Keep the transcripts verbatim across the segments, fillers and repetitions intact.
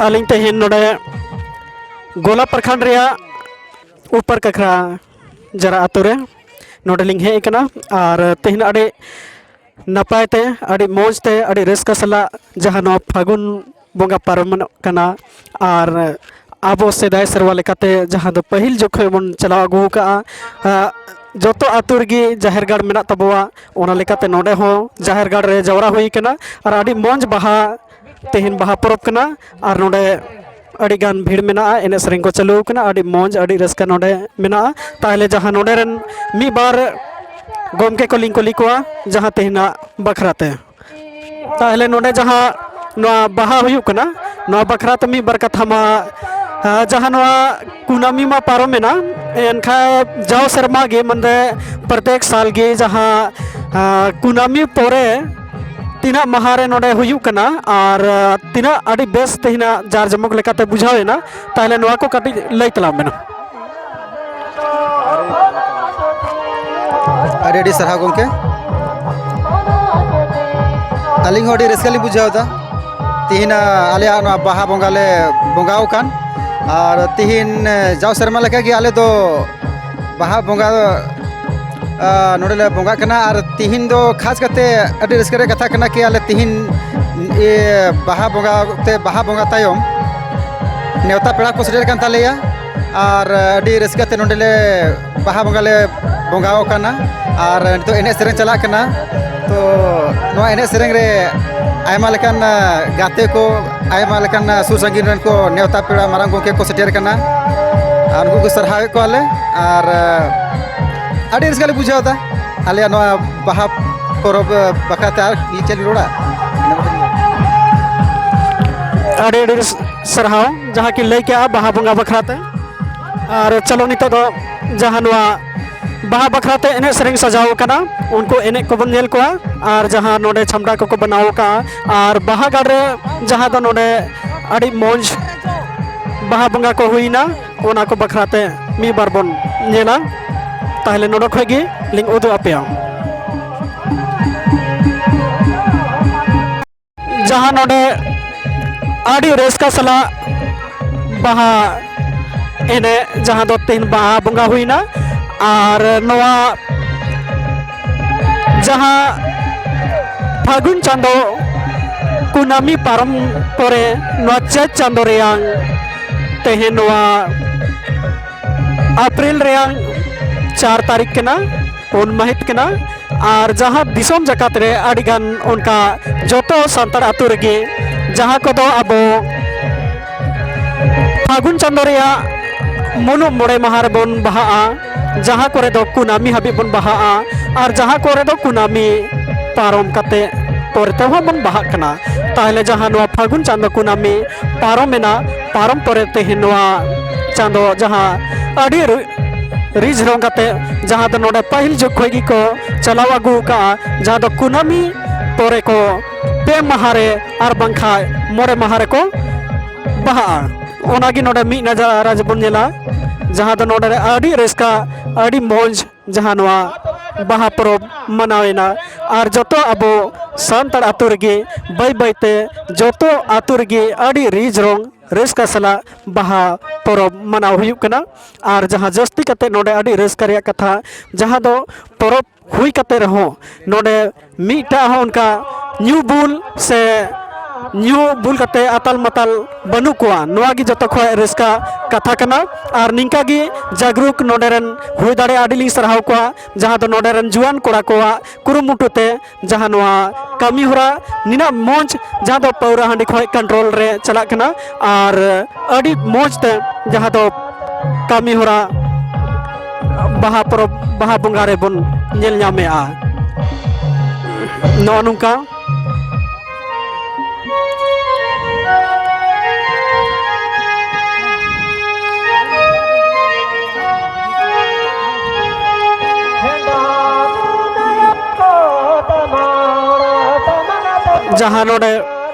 ᱟᱹᱞᱤᱧ ᱛᱮᱦᱮᱧ ᱱᱚᱰᱮ ᱜᱳᱞᱟ ᱯᱨᱚᱠᱷᱚᱸᱰ ᱨᱮᱭᱟᱜ ᱩᱯᱟᱨ ᱠᱟᱠᱷᱨᱟ ᱡᱟᱨᱟ ᱟᱛᱳ ᱨᱮ ᱱᱚᱰᱮ ᱞᱤᱧ ᱦᱮᱡ ᱟᱠᱟᱱᱟ᱾ ᱟᱨ ᱛᱮᱦᱮᱧ ᱟᱹᱰᱤ ᱱᱟᱯᱟᱭ ᱛᱮ, ᱟᱹᱰᱤ ᱢᱚᱡᱽ ᱛᱮ, ᱟᱹᱰᱤ ᱨᱟᱹᱥᱠᱟᱹ ᱥᱟᱞᱟᱜ ᱡᱟᱦᱟᱸ ᱱᱚᱣᱟ ᱯᱷᱟᱹᱜᱩᱱ ᱵᱚᱸᱜᱟ ᱯᱟᱨᱚᱢᱚᱜ ᱠᱟᱱᱟ, ᱟᱨ ᱟᱵᱚ ᱥᱮᱫᱟᱭ ᱥᱮᱨᱣᱟ ᱞᱮᱠᱟᱛᱮ ᱡᱟᱦᱟᱸ ᱫᱚ ᱯᱟᱹᱦᱤᱞ ᱡᱚᱠᱷᱚᱱ ᱵᱚᱱ ᱪᱟᱞᱟᱣ ᱟᱹᱜᱩ ᱟᱠᱟᱫᱼᱟ, ᱟ, ᱡᱚᱛᱚ ᱟᱹᱛᱩ ᱨᱮᱜᱮ ᱡᱟᱦᱮᱨ ᱜᱟᱲ ᱢᱮᱱᱟᱜ ᱛᱟᱵᱚᱣᱟ, ᱚᱱᱟ ᱞᱮᱠᱟᱛᱮ ᱱᱚᱰᱮ ᱦᱚᱸ ᱡᱟᱦᱮᱨ ᱜᱟᱲ ᱨᱮ ᱡᱟᱣᱨᱟ ᱦᱩᱭ ᱠᱟᱱᱟ᱾ ᱟᱨ ᱟᱹᱰᱤ ᱢᱚᱡᱽ ᱵᱟᱦᱟ, ᱛᱮᱦᱮᱧ ᱵᱟᱦᱟ ᱯᱚᱨᱚᱵᱽ ᱠᱟᱱᱟ, ᱟᱨ ᱱᱚᱰᱮ ᱟᱹᱰᱤ ᱜᱟᱱ ᱵᱷᱤᱲ ᱢᱮᱱᱟᱜᱼᱟ, ᱮᱱᱮᱡ ᱥᱮᱨᱮᱧ ᱠᱚ ᱪᱟᱹᱞᱩ ᱟᱠᱟᱱᱟ, ᱟᱹᱰᱤ ᱢᱚᱡᱽ, ᱟᱹᱰᱤ ᱨᱟᱹᱥᱠᱟᱹ ᱱᱚᱰᱮ ᱢᱮᱱᱟᱜᱼᱟ᱾ ᱛᱟᱦᱚᱞᱮ ᱡᱟᱦᱟᱸ ᱱᱚᱰᱮ ᱨᱮᱱ ᱢᱤᱫ ᱵᱟᱨ ᱜᱚᱢᱠᱮ ᱠᱚᱞᱤᱧ ᱠᱩᱞᱤ ᱠᱚᱣᱟ, ᱡᱟᱦᱟᱸ ᱛᱮᱦᱮᱧᱟᱜ ᱵᱟᱠᱷᱨᱟ ᱛᱮ᱾ ᱛᱟᱦᱚᱞᱮ ᱱᱚᱰᱮ ᱡᱟᱦᱟᱸ ᱱᱚᱣᱟ ᱵᱟᱦᱟ ᱦᱩᱭᱩᱜ ᱠᱟᱱᱟ, ᱱᱚᱣᱟ ᱵᱟᱠᱷᱨᱟ ᱛᱮ ᱢᱤᱫ ᱵᱟᱨ ᱠᱟᱛᱷᱟ ᱢᱟ, ᱟ, ᱡᱟᱦᱟᱸ ᱱᱚᱣᱟ ᱠᱩᱱᱟᱹᱢᱤ ᱢᱟ ᱯᱟᱨᱚᱢᱮᱱᱟ, ᱮᱱᱠᱷᱟᱱ ᱡᱟᱣ ᱥᱮᱨᱢᱟ ᱜᱮ, ᱢᱟᱱᱮ ᱯᱨᱚᱛᱮᱠ ᱥᱟᱞ ᱜᱮ ᱡᱟᱦᱟᱸ, ᱟ, ᱠᱩᱱᱟᱹᱢᱤ ᱯᱚᱨᱮ ᱛᱤᱱᱟᱹᱜ ᱢᱟᱦᱟ ᱨᱮ ᱱᱚᱰᱮ ᱦᱩᱭᱩᱜ ᱠᱟᱱᱟ ᱟᱨ, ᱟ, ᱛᱤᱱᱟᱹᱜ ᱟᱹᱰᱤ ᱵᱮᱥ ᱛᱮᱦᱮᱧᱟᱜ ᱡᱟᱨ ᱡᱚᱢᱚᱠ ᱞᱮᱠᱟᱛᱮ ᱵᱩᱡᱷᱟᱹᱣ ᱮᱱᱟ, ᱛᱟᱦᱚᱞᱮ ᱱᱚᱣᱟ ᱠᱚ ᱠᱟᱹᱴᱤᱡ ᱞᱟᱹᱭ ᱛᱟᱞᱟᱝ ᱢᱮ᱾ ᱟᱹᱰᱤ ᱟᱹᱰᱤ ᱥᱟᱨᱦᱟᱣ ᱜᱚᱢᱠᱮ᱾ ᱟᱹᱞᱤᱧ ᱦᱚᱸ ᱟᱹᱰᱤ ᱨᱟᱹᱥᱠᱟᱹ ᱞᱤᱧ ᱵᱩᱡᱷᱟᱹᱣ ᱮᱫᱟ᱾ ᱛᱤᱦᱤᱧ ᱟᱞᱮᱭᱟᱜ ᱱᱚᱣᱟ ᱵᱟᱦᱟ ᱵᱚᱸᱜᱟ ᱞᱮ ᱵᱚᱸᱜᱟᱣ ᱠᱟᱱ, ᱟᱨ ᱛᱤᱦᱤᱧ ᱡᱟᱣ ᱥᱮᱨᱢᱟ ᱞᱮᱠᱟᱜᱮ ᱟᱞᱮ ᱫᱚ ᱵᱟᱦᱟ ᱵᱚᱸᱜᱟ, ᱟ, ᱱᱚᱰᱮ ᱞᱮ ᱵᱚᱸᱜᱟᱜ ᱠᱟᱱᱟ᱾ ᱟᱨ ᱛᱤᱦᱤᱧ ᱫᱚ ᱠᱷᱟᱥ ᱠᱟᱛᱮ ᱟᱹᱰᱤ ᱨᱟᱹᱥᱠᱟᱹ ᱨᱮᱭᱟᱜ ᱠᱟᱛᱷᱟ ᱠᱟᱱᱟ ᱠᱤ ᱟᱞᱮ ᱛᱤᱦᱤᱧ, ᱤᱭᱟᱹ, ᱵᱟᱦᱟ ᱵᱚᱸᱜᱟ ᱛᱮ, ᱵᱟᱦᱟ ᱵᱚᱸᱜᱟ ᱛᱟᱭᱚᱢ ᱱᱮᱣᱛᱟ ᱯᱮᱲᱟ ᱠᱚ ᱥᱮᱴᱮᱨ ᱟᱠᱟᱱ ᱛᱟᱞᱮᱭᱟ᱾ ᱟᱨ ᱟᱹᱰᱤ ᱨᱟᱹᱥᱠᱟᱹ ᱛᱮ ᱱᱚᱰᱮ ᱞᱮ ᱵᱟᱦᱟ ᱵᱚᱸᱜᱟ ᱞᱮ ᱵᱚᱸᱜᱟᱣ ᱠᱟᱱᱟ᱾ ᱟᱨ ᱱᱤᱛᱚᱜ ᱮᱱᱮᱡ ᱥᱮᱨᱮᱧ ᱪᱟᱞᱟᱜ ᱠᱟᱱᱟ᱾ ᱛᱚ ᱱᱚᱣᱟ ᱮᱱᱮᱡ ᱥᱮᱨᱮᱧ ᱨᱮ ᱟᱭᱢᱟ ᱞᱮᱠᱟᱱ, ᱟ, ᱜᱟᱛᱮ ᱠᱚ, ᱟᱭᱢᱟ ᱞᱮᱠᱟᱱ, ᱟ, ᱥᱩᱨ ᱥᱟᱺᱜᱤᱧ ᱨᱮᱱ ᱠᱚ ᱱᱮᱣᱛᱟ ᱯᱮᱲᱟ ᱢᱟᱨᱟᱝ ᱜᱚᱢᱠᱮ ᱠᱚ ᱥᱮᱴᱮᱨ ᱠᱟᱱᱟ᱾ ᱟᱨ ᱩᱱᱠᱩ ᱠᱚ ᱥᱟᱨᱦᱟᱣᱮᱫ ᱠᱚᱣᱟᱞᱮ᱾ ᱟᱨ, ᱟ, ᱟᱹᱰᱤ ᱨᱟᱹᱥᱠᱟᱹ ᱞᱮ ᱵᱩᱡᱷᱟᱹᱣ ᱮᱫᱟ ᱟᱞᱮᱭᱟᱜ ᱱᱚᱣᱟ ᱵᱟᱦᱟ ᱯᱚᱨᱚᱵᱽ, ᱟ, ᱵᱟᱠᱷᱨᱟ ᱛᱮ᱾ ᱟᱨ ᱪᱮᱫ ᱞᱤᱧ ᱨᱚᱲᱟ? ᱟᱹᱰᱤ ᱟᱹᱰᱤ ᱥᱟᱨᱦᱟᱣ ᱡᱟᱦᱟᱸ ᱠᱤᱱ ᱞᱟᱹᱭ ᱠᱮᱜᱼᱟ ᱵᱟᱦᱟ ᱵᱚᱸᱜᱟ ᱵᱟᱠᱷᱨᱟ ᱛᱮ᱾ ᱟᱨ ᱪᱚᱞᱚ ᱱᱤᱛᱚᱜ ᱫᱚ ᱡᱟᱦᱟᱸ ᱱᱚᱣᱟ ᱵᱟᱦᱟ ᱵᱟᱠᱷᱨᱟ ᱛᱮ ᱮᱱᱮᱡ ᱥᱮᱨᱮᱧ ᱥᱟᱡᱟᱣ ᱟᱠᱟᱱᱟ, ᱩᱱᱠᱩ ᱮᱱᱮᱡ ᱠᱚᱵᱚᱱ ᱧᱮᱞ ᱠᱚᱣᱟ᱾ ᱟᱨ ᱡᱟᱦᱟᱸ ᱱᱚᱰᱮ ᱪᱷᱟᱢᱰᱟ ᱠᱚᱠᱚ ᱵᱮᱱᱟᱣ ᱟᱠᱟᱫᱼᱟ, ᱟᱨ ᱵᱟᱦᱟ ᱜᱟᱲ ᱨᱮ ᱡᱟᱦᱟᱸ ᱫᱚ ᱱᱚᱰᱮ ᱟᱹᱰᱤ ᱢᱚᱡᱽ ᱵᱟᱦᱟ ᱵᱚᱸᱜᱟ ᱠᱚ ᱦᱩᱭᱱᱟ, ᱚᱱᱟ ᱠᱚ ᱵᱟᱠᱷᱨᱟ ᱛᱮ ᱢᱤᱫ ᱵᱟᱨ ᱵᱚᱱ ᱧᱮᱞᱟ᱾ ᱛᱟᱦᱚᱞᱮ ᱱᱚᱰᱮ ᱠᱷᱚᱡ ᱜᱮ ᱞᱤᱧ ᱩᱫᱩᱜ ᱟᱯᱮᱭᱟ᱾ ᱡᱟᱦᱟᱸ ᱱᱚᱰᱮ ᱟᱹᱰᱤ ᱨᱟᱹᱥᱠᱟᱹ ᱥᱟᱞᱟᱜ ᱵᱟᱦᱟ ᱮᱱᱮᱡ, ᱡᱟᱦᱟᱸ ᱫᱚ ᱛᱮᱦᱮᱧ ᱵᱟᱦᱟ ᱵᱚᱸᱜᱟ ᱦᱩᱭᱱᱟ᱾ ᱟᱨ ᱱᱚᱣᱟ ᱡᱟᱦᱟᱸ ᱯᱷᱟᱹᱜᱩᱱ ᱪᱟᱸᱫᱚ ᱠᱩᱱᱟᱹᱢᱤ ᱯᱟᱨᱚᱢ ᱯᱚᱨᱮ, ᱱᱚᱣᱟ ᱪᱟᱹᱛ ᱪᱟᱸᱫᱚ ᱨᱮᱭᱟᱝ ᱛᱮᱦᱮᱧ ᱱᱚᱣᱟ ᱮᱯᱨᱤᱞ ᱨᱮᱭᱟᱝ ᱪᱟᱨ ᱛᱟᱹᱨᱤᱠᱷ ᱠᱟᱱᱟ, ᱯᱩᱱ ᱢᱟᱹᱦᱤᱛ ᱠᱟᱱᱟ᱾ ᱟᱨ ᱡᱟᱦᱟᱸ ᱫᱤᱥᱚᱢ ᱡᱟᱠᱟᱛ ᱨᱮ ᱟᱹᱰᱤᱜᱟᱱ ᱚᱱᱠᱟ ᱡᱚᱛᱚ ᱥᱟᱱᱛᱟᱲ ᱟᱹᱛᱩ ᱨᱮᱜᱮ, ᱡᱟᱦᱟᱸ ᱠᱚᱫᱚ ᱟᱵᱚ ᱯᱷᱟᱹᱜᱩᱱ ᱪᱟᱸᱫᱚ ᱨᱮᱭᱟᱜ ᱢᱩᱞᱩᱜ ᱢᱚᱬᱮ ᱢᱟᱦᱟ ᱨᱮᱵᱚᱱ ᱵᱟᱦᱟᱜᱼᱟ, ᱡᱟᱦᱟᱸ ᱠᱚᱨᱮ ᱫᱚ ᱠᱩᱱᱟᱹᱢᱤ ᱦᱟᱹᱵᱤᱡ ᱵᱚᱱ ᱵᱟᱦᱟᱜᱼᱟ, ᱟᱨ ᱡᱟᱦᱟᱸ ᱠᱚᱨᱮ ᱫᱚ ᱠᱩᱱᱟᱹᱢᱤ ᱯᱟᱨᱚᱢ ᱠᱟᱛᱮ ᱯᱚᱨᱮ ᱛᱮᱦᱚᱸ ᱵᱚᱱ ᱵᱟᱦᱟᱜ ᱠᱟᱱᱟ᱾ ᱛᱟᱦᱚᱞᱮ ᱡᱟᱦᱟᱸ ᱱᱚᱣᱟ ᱯᱷᱟᱹᱜᱩᱱ ᱪᱟᱸᱫᱚ ᱠᱩᱱᱟᱹᱢᱤ ᱯᱟᱨᱚᱢᱮᱱᱟ, ᱯᱟᱨᱚᱢ ᱯᱚᱨᱮ ᱛᱮᱦᱮᱧ ᱱᱚᱣᱟ ᱪᱟᱸᱫᱚ ᱡᱟᱦᱟᱸ ᱟᱹᱰᱤ ᱨᱩ-, ᱨᱤᱡ ᱨᱚᱝ ᱠᱟᱛᱮ, ᱡᱟᱦᱟᱸ ᱫᱚ ᱱᱚᱰᱮ ᱯᱟᱹᱦᱤᱞ ᱡᱩᱜᱽ ᱠᱷᱚᱱ ᱜᱮᱠᱚ ᱪᱟᱞᱟᱣ ᱟᱹᱜᱩ ᱟᱠᱟᱫᱼᱟ, ᱡᱟᱦᱟᱸ ᱫᱚ ᱠᱩᱱᱟᱹᱢᱤ ᱯᱚᱨᱮ ᱠᱚ ᱯᱮ ᱢᱟᱦᱟ ᱨᱮ ᱟᱨ ᱵᱟᱝᱠᱷᱟᱱ ᱢᱚᱬᱮ ᱢᱟᱦᱟ ᱨᱮᱠᱚ ᱵᱟᱦᱟᱜᱼᱟ᱾ ᱚᱱᱟᱜᱮ ᱱᱚᱰᱮ ᱢᱤᱫ ᱱᱟᱡᱟᱨᱟ ᱡᱮ ᱵᱚᱱ ᱧᱮᱞᱟ, ᱡᱟᱦᱟᱸ ᱫᱚ ᱱᱚᱰᱮ ᱨᱮ ᱟᱹᱰᱤ ᱨᱟᱹᱥᱠᱟᱹ, ᱟᱹᱰᱤ ᱢᱚᱡᱽ ᱡᱟᱦᱟᱸ ᱱᱚᱣᱟ ᱵᱟᱦᱟ ᱯᱚᱨᱚᱵᱽ ᱢᱟᱱᱟᱣᱮᱱᱟ᱾ ᱟᱨ ᱡᱚᱛᱚ ᱟᱵᱚ ᱥᱟᱱᱛᱟᱲ ᱟᱹᱛᱩ ᱨᱮᱜᱮ ᱵᱟᱹᱭ ᱵᱟᱹᱭᱛᱮ ᱡᱚᱛᱚ ᱟᱹᱛᱩ ᱨᱮᱜᱮ ᱟᱹᱰᱤ ᱨᱤᱡ ᱨᱚᱝ ᱨᱟᱹᱥᱠᱟᱹ ᱥᱟᱞᱟᱜ ᱵᱟᱦᱟ ᱯᱚᱨᱚᱵᱽ ᱢᱟᱱᱟᱣ ᱦᱩᱭᱩᱜ ᱠᱟᱱᱟ᱾ ᱟᱨ ᱡᱟᱦᱟᱸ ᱡᱟᱹᱥᱛᱤ ᱠᱟᱛᱮ ᱱᱚᱰᱮ ᱟᱹᱰᱤ ᱨᱟᱹᱥᱠᱟᱹ ᱨᱮᱭᱟᱜ ᱠᱟᱛᱷᱟ, ᱡᱟᱦᱟᱸ ᱫᱚ ᱯᱚᱨᱚᱵᱽ ᱦᱩᱭ ᱠᱟᱛᱮ ᱨᱮᱦᱚᱸ ᱱᱚᱰᱮ ᱢᱤᱫᱴᱟᱜ ᱦᱚᱸ ᱚᱱᱠᱟ ᱧᱩ ᱵᱩᱞ ᱥᱮ ᱧᱩ ᱵᱩᱞ ᱠᱟᱛᱮ ᱟᱛᱟᱞ ᱢᱟᱛᱟᱞ ᱵᱟᱹᱱᱩᱜ ᱠᱚᱣᱟ᱾ ᱱᱚᱣᱟ ᱜᱮ ᱡᱚᱛᱚ ᱠᱷᱚᱱ ᱨᱟᱹᱥᱠᱟᱹ ᱠᱟᱛᱷᱟ ᱠᱟᱱᱟ᱾ ᱟᱨ ᱱᱤᱝᱠᱟ ᱜᱮ ᱡᱟᱜᱽᱨᱩᱠ ᱱᱚᱰᱮ ᱨᱮᱱ ᱦᱩᱭ ᱫᱟᱲᱮᱭᱟᱜᱼᱟ, ᱟᱹᱰᱤ ᱞᱤᱧ ᱥᱟᱨᱦᱟᱣ ᱠᱚᱣᱟ, ᱡᱟᱦᱟᱸ ᱫᱚ ᱱᱚᱰᱮ ᱨᱮᱱ ᱡᱩᱣᱟᱹᱱ ᱠᱚᱲᱟ ᱠᱚᱣᱟᱜ ᱠᱩᱨᱩᱢᱩᱴᱩ ᱛᱮ ᱡᱟᱦᱟᱸ ᱱᱚᱣᱟ ᱠᱟᱹᱢᱤ ᱦᱚᱨᱟ ᱱᱤᱱᱟᱹᱜ ᱢᱚᱡᱽ, ᱡᱟᱦᱟᱸ ᱫᱚ ᱯᱟᱹᱣᱨᱟᱹ ᱦᱟᱺᱰᱤ ᱠᱷᱚᱱ ᱠᱚᱱᱴᱨᱳᱞ ᱨᱮ ᱪᱟᱞᱟᱜ ᱠᱟᱱᱟ᱾ ᱟᱨ ᱟᱹᱰᱤ ᱢᱚᱡᱽ ᱛᱮ ᱡᱟᱦᱟᱸ ᱫᱚ ᱠᱟᱹᱢᱤ ᱦᱚᱨᱟ ᱵᱟᱦᱟ ᱯᱚᱨᱚᱵᱽ, ᱵᱟᱦᱟ ᱵᱚᱸᱜᱟ ᱨᱮᱵᱚᱱ ᱧᱮᱞ ᱧᱟᱢᱮᱜᱼᱟ᱾ ᱱᱚᱜᱼᱚ ᱱᱚᱝᱠᱟ᱾ ᱡᱟᱦᱟᱸ ᱱᱚᱰᱮ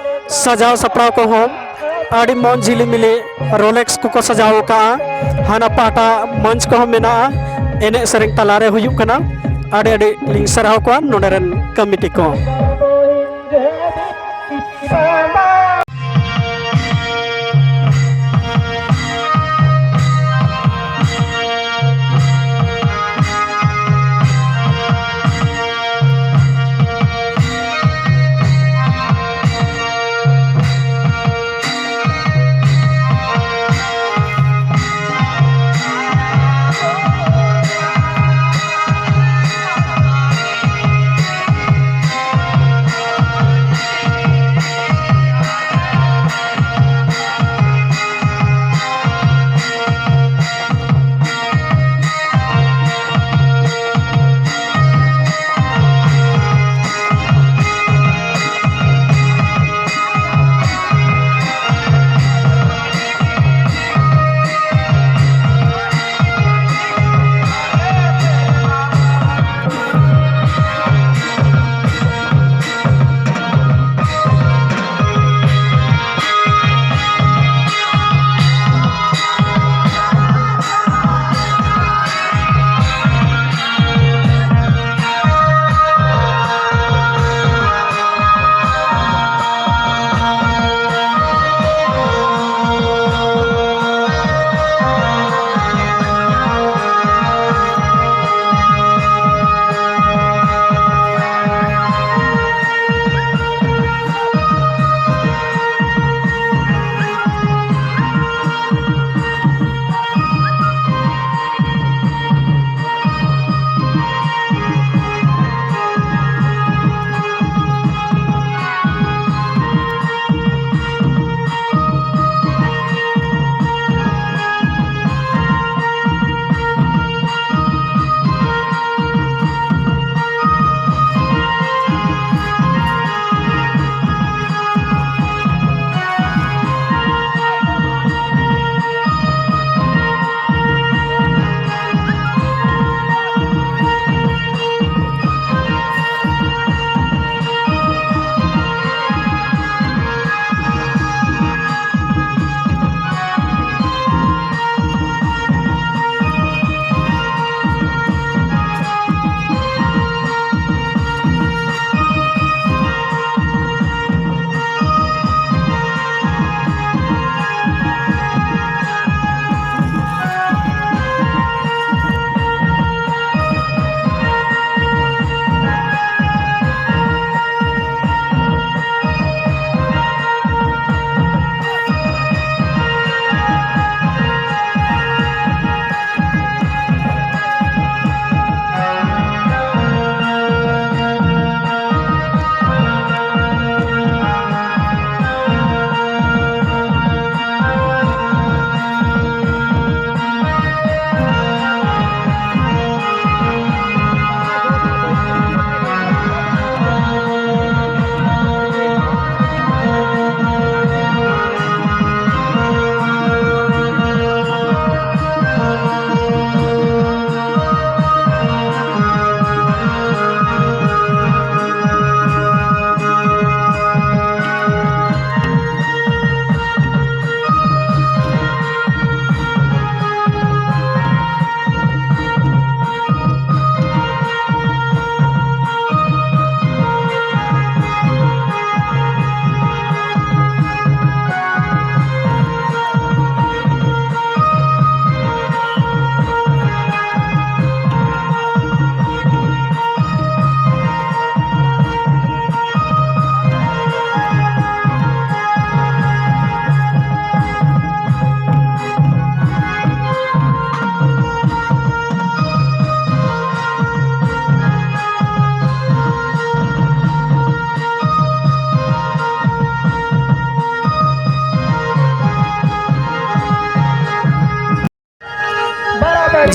ᱥᱟᱡᱟᱣ ᱥᱟᱯᱲᱟᱣ ᱠᱚᱦᱚᱸ ᱟᱹᱰᱤ ᱢᱚᱡᱽ ᱡᱷᱤᱞᱤᱢᱤᱞᱤ ᱨᱳᱞᱮᱠᱥ ᱠᱚᱠᱚ ᱥᱟᱡᱟᱣ ᱟᱠᱟᱫᱼᱟ᱾ ᱦᱟᱱᱟ ᱯᱟᱦᱴᱟ ᱢᱚᱧᱪ ᱠᱚᱦᱚᱸ ᱢᱮᱱᱟᱜᱼᱟ, ᱮᱱᱮᱡ ᱥᱮᱨᱮᱧ ᱛᱟᱞᱟᱨᱮ ᱦᱩᱭᱩᱜ ᱠᱟᱱᱟ᱾ ᱟᱹᱰᱤ ᱟᱹᱰᱤ ᱞᱤᱧ ᱥᱟᱨᱦᱟᱣ ᱠᱚᱣᱟ ᱱᱚᱰᱮ ᱨᱮᱱ ᱠᱚᱢᱤᱴᱤ ᱠᱚ᱾